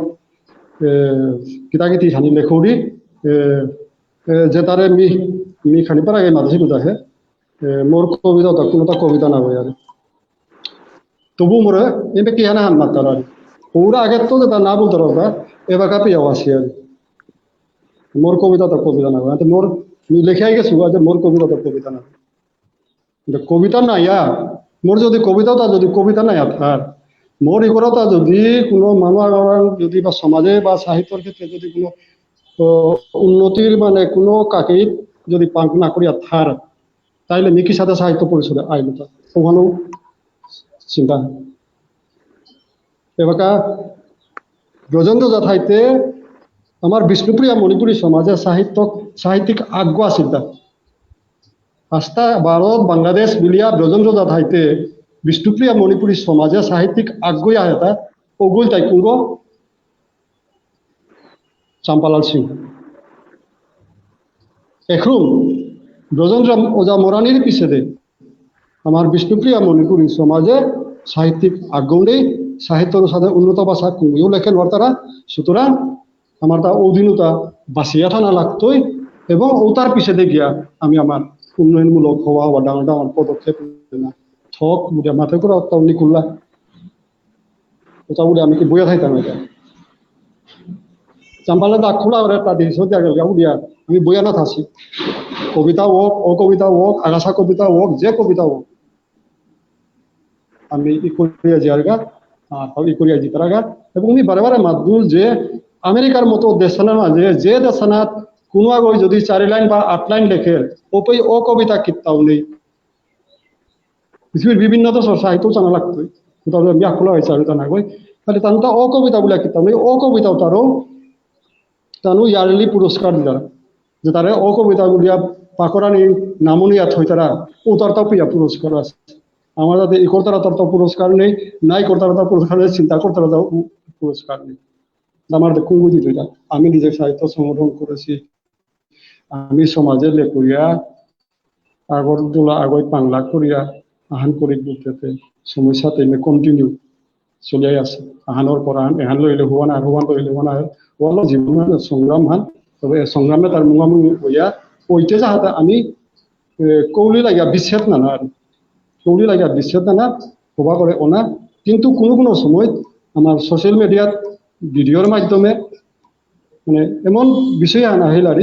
এ, কিতাকিতি খানি লেখুরি, এ, এ, যে তারে মি, মি খানি পারা গে মাদসি কুদা হে, এ, মোর কবিতা তো কোনো তা কবিতা না হয় আর। তবু মোরে, এমনি কি হানা হান মাতার আর। ওরা আগে তো যেটা না বলতে পারবা, এবার কাপি আওয়াজ আর। মোর কবিতা তো কবিতা না হয়। মোর, মি লেখে আগে শুরু আছে, মোর কবিতা তো কবিতা না হয়। কিন্তু কবিতা না ইয়া, মোর যদি কবিতাও তা যদি কবিতা না ইয়া থার, মোর ইকরতা যদি কোনো মানু আগরাং যদি বা সমাজে বা সাহিত্যর ক্ষেত্রে যদি কোনো, ও, উন্নতির মানে কোনো কাকেই যদি পাঙ্ক না করিয়া থার, তাইলে মি কিসাদে সাহিত্য পরিষদে আইলতা। ওখানেও চিন্তা। এবাকা ব্রজেন্দ্র ওঝা থাইতে আমার বিষ্ণুপ্রিয়া মণিপুরী সমাজে সাহিত্য, সাহিত্যিক আগ্রহ আছিল তা। আস্তা ভারত, বাংলাদেশ মিলিয়া ব্রজেন্দ্র ওঝা থাইতে বিষ্ণুপ্রিয়া মণিপুরী সমাজে সাহিত্যিক আগ্রহ আহেতা ওগুল তাই কুঙ্গ চাম্পালাল সিংহ। এখরুম ব্রজেন্দ্র ওঝা মরানির পিছেদে আমার বিষ্ণুপ্রিয়া মণিপুরী সমাজে সাহিত্যিক আগ্রহ নেই, সাহিত্যর সাথে উন্নত ভাষা কুঙ্গিও লেখে নড়তারা। সুতরাং আমার তা অধীনতা বাঁচিয়া থানা লাগতই এবং ওটার পিছেদে গিয়া আমি আমার উন্নয়নমূলক হওয়া হওয়া ডাঙর ডাঙর পদক্ষেপ না থক বুঝে মাথায় করে অত্যাও নিকুল্লা। ওটা বুলে আমি কি বইয়া থাইতাম এটা? চাম্পালে দা খোলা ওরে তা দিন সত্যি আগে বুলিয়া আমি বইয়া না থাসি। কবিতা হোক, অকবিতা হোক, আগাছা কবিতা হোক, যে কবিতা হোক, আমি ই করিয়া জিয়ারগা, আহ, ই করিয়া জিতারাগা। এবং আমি বারে বারে মাতলু যে আমেরিকার মতো দেশানা মাঝে যে দেশানাত কোনো আগই যদি চারি লাইন বা আট লাইন লেখে, ওপেই অকবিতা কিত্তাও নেই। পৃথিবীর বিভিন্ন দেশর সাহিত্য জানা লাগতই। কোথাও যদি আমি আকলা হয়েছে আর জানা গই। তাহলে তানু তা অকবিতা বুলিয়া কিতাব নেই, অকবিতা তারও তানু ইয়ারলি পুরস্কার দিতারা। যে তারে অকবিতা বুলিয়া পাকরানি নামনি আর থইতারা, ও তার তাও পিয়া পুরস্কার আছে। আমার যাতে ই করতারা তার তাও পুরস্কার নেই, নাই করতারা তার পুরস্কার নেই, চিন্তা করতারা তার পুরস্কার নেই। আমার তো কুঙ্গু দিত এটা। আমি নিজে সাহিত্য সংগঠন করেছি, আমি সমাজে লেখুয়া, আগর দোলা আগই পাংলা করিয়া আহান করি বুলতে সমস্যা তেমনি কন্টিনিউ চলিয়াই আছে। আহানোর পর আহান, এহান লইলে হুয়ান আর হুয়ান লইলে হুয়ান আর হুয়ান জীবন সংগ্রাম হান। তবে এ সংগ্রামে তার মুঙামুঙি হইয়া ওইতে যাহাতে আমি, এ, কৌলি লাগিয়া বিচ্ছেদ না না আর কৌলি লাগিয়া বিচ্ছেদ না না হবা করে ওনা। কিন্তু কোনো কোনো সময় আমার সোশ্যাল মিডিয়াত ভিডিওর মাধ্যমে মানে এমন বিষয় আনা হইল আর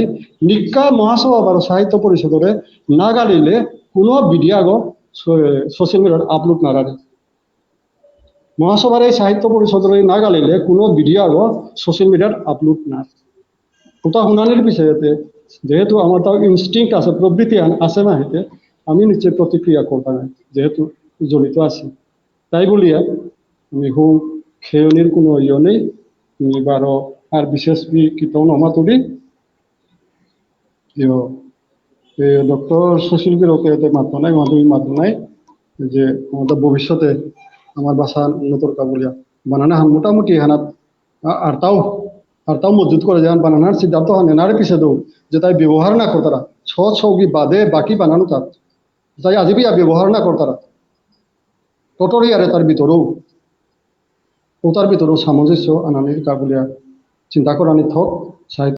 নিকা মহাসভা বারো সাহিত্য পরিষদরে না গালিলে কোনো ভিডিও আগো সো-, সোশ্যাল মিডিয়াত আপলোড না রাখে। মহাসভার এই সাহিত্য পরিষদরে না গালিলে কোনো ভিডিও আগো সোশ্যাল মিডিয়াত আপলোড না। ওটা হুনানির বিষয়েতে যেহেতু আমার তাও ইনস্টিংক্ট আছে, প্রবৃত্তি আন-, আছে না হেতে আমি নিচে প্রতিক্রিয়া করতাম না, যেহেতু জড়িত আছি। তাই বলিয়া আমি হু খেয়নির কোনো ইয়ে নেই। আমি বারো আর বিশেষ বি কিতাও নমাতুরি। ইয়ো, এ, ডক্টর সুশীল গিরকে এতে মাত্র নাই, মাধুরী মাত্র নাই, যে আমাদের ভবিষ্যতে আমার ভাষা উন্নতর কাবুলিয়া বানানা হান মোটামুটি হানাত আ-, আর তাও, আর তাও মজবুত করে যেমন বানানার সিদ্ধান্ত হান এনারে পিছে দৌ, যে তাই ব্যবহার না করতারা, ছ ছৌগি বাদে বাকি বানানো তার। তাই আজি বিয়া ব্যবহার না করতারা। টোটোরিয়ারে তার ভিতরেও, ও তার ভিতরেও সামঞ্জস্য আনানির কাবুলিয়া চিন্তা করানি থক, সাহিত্য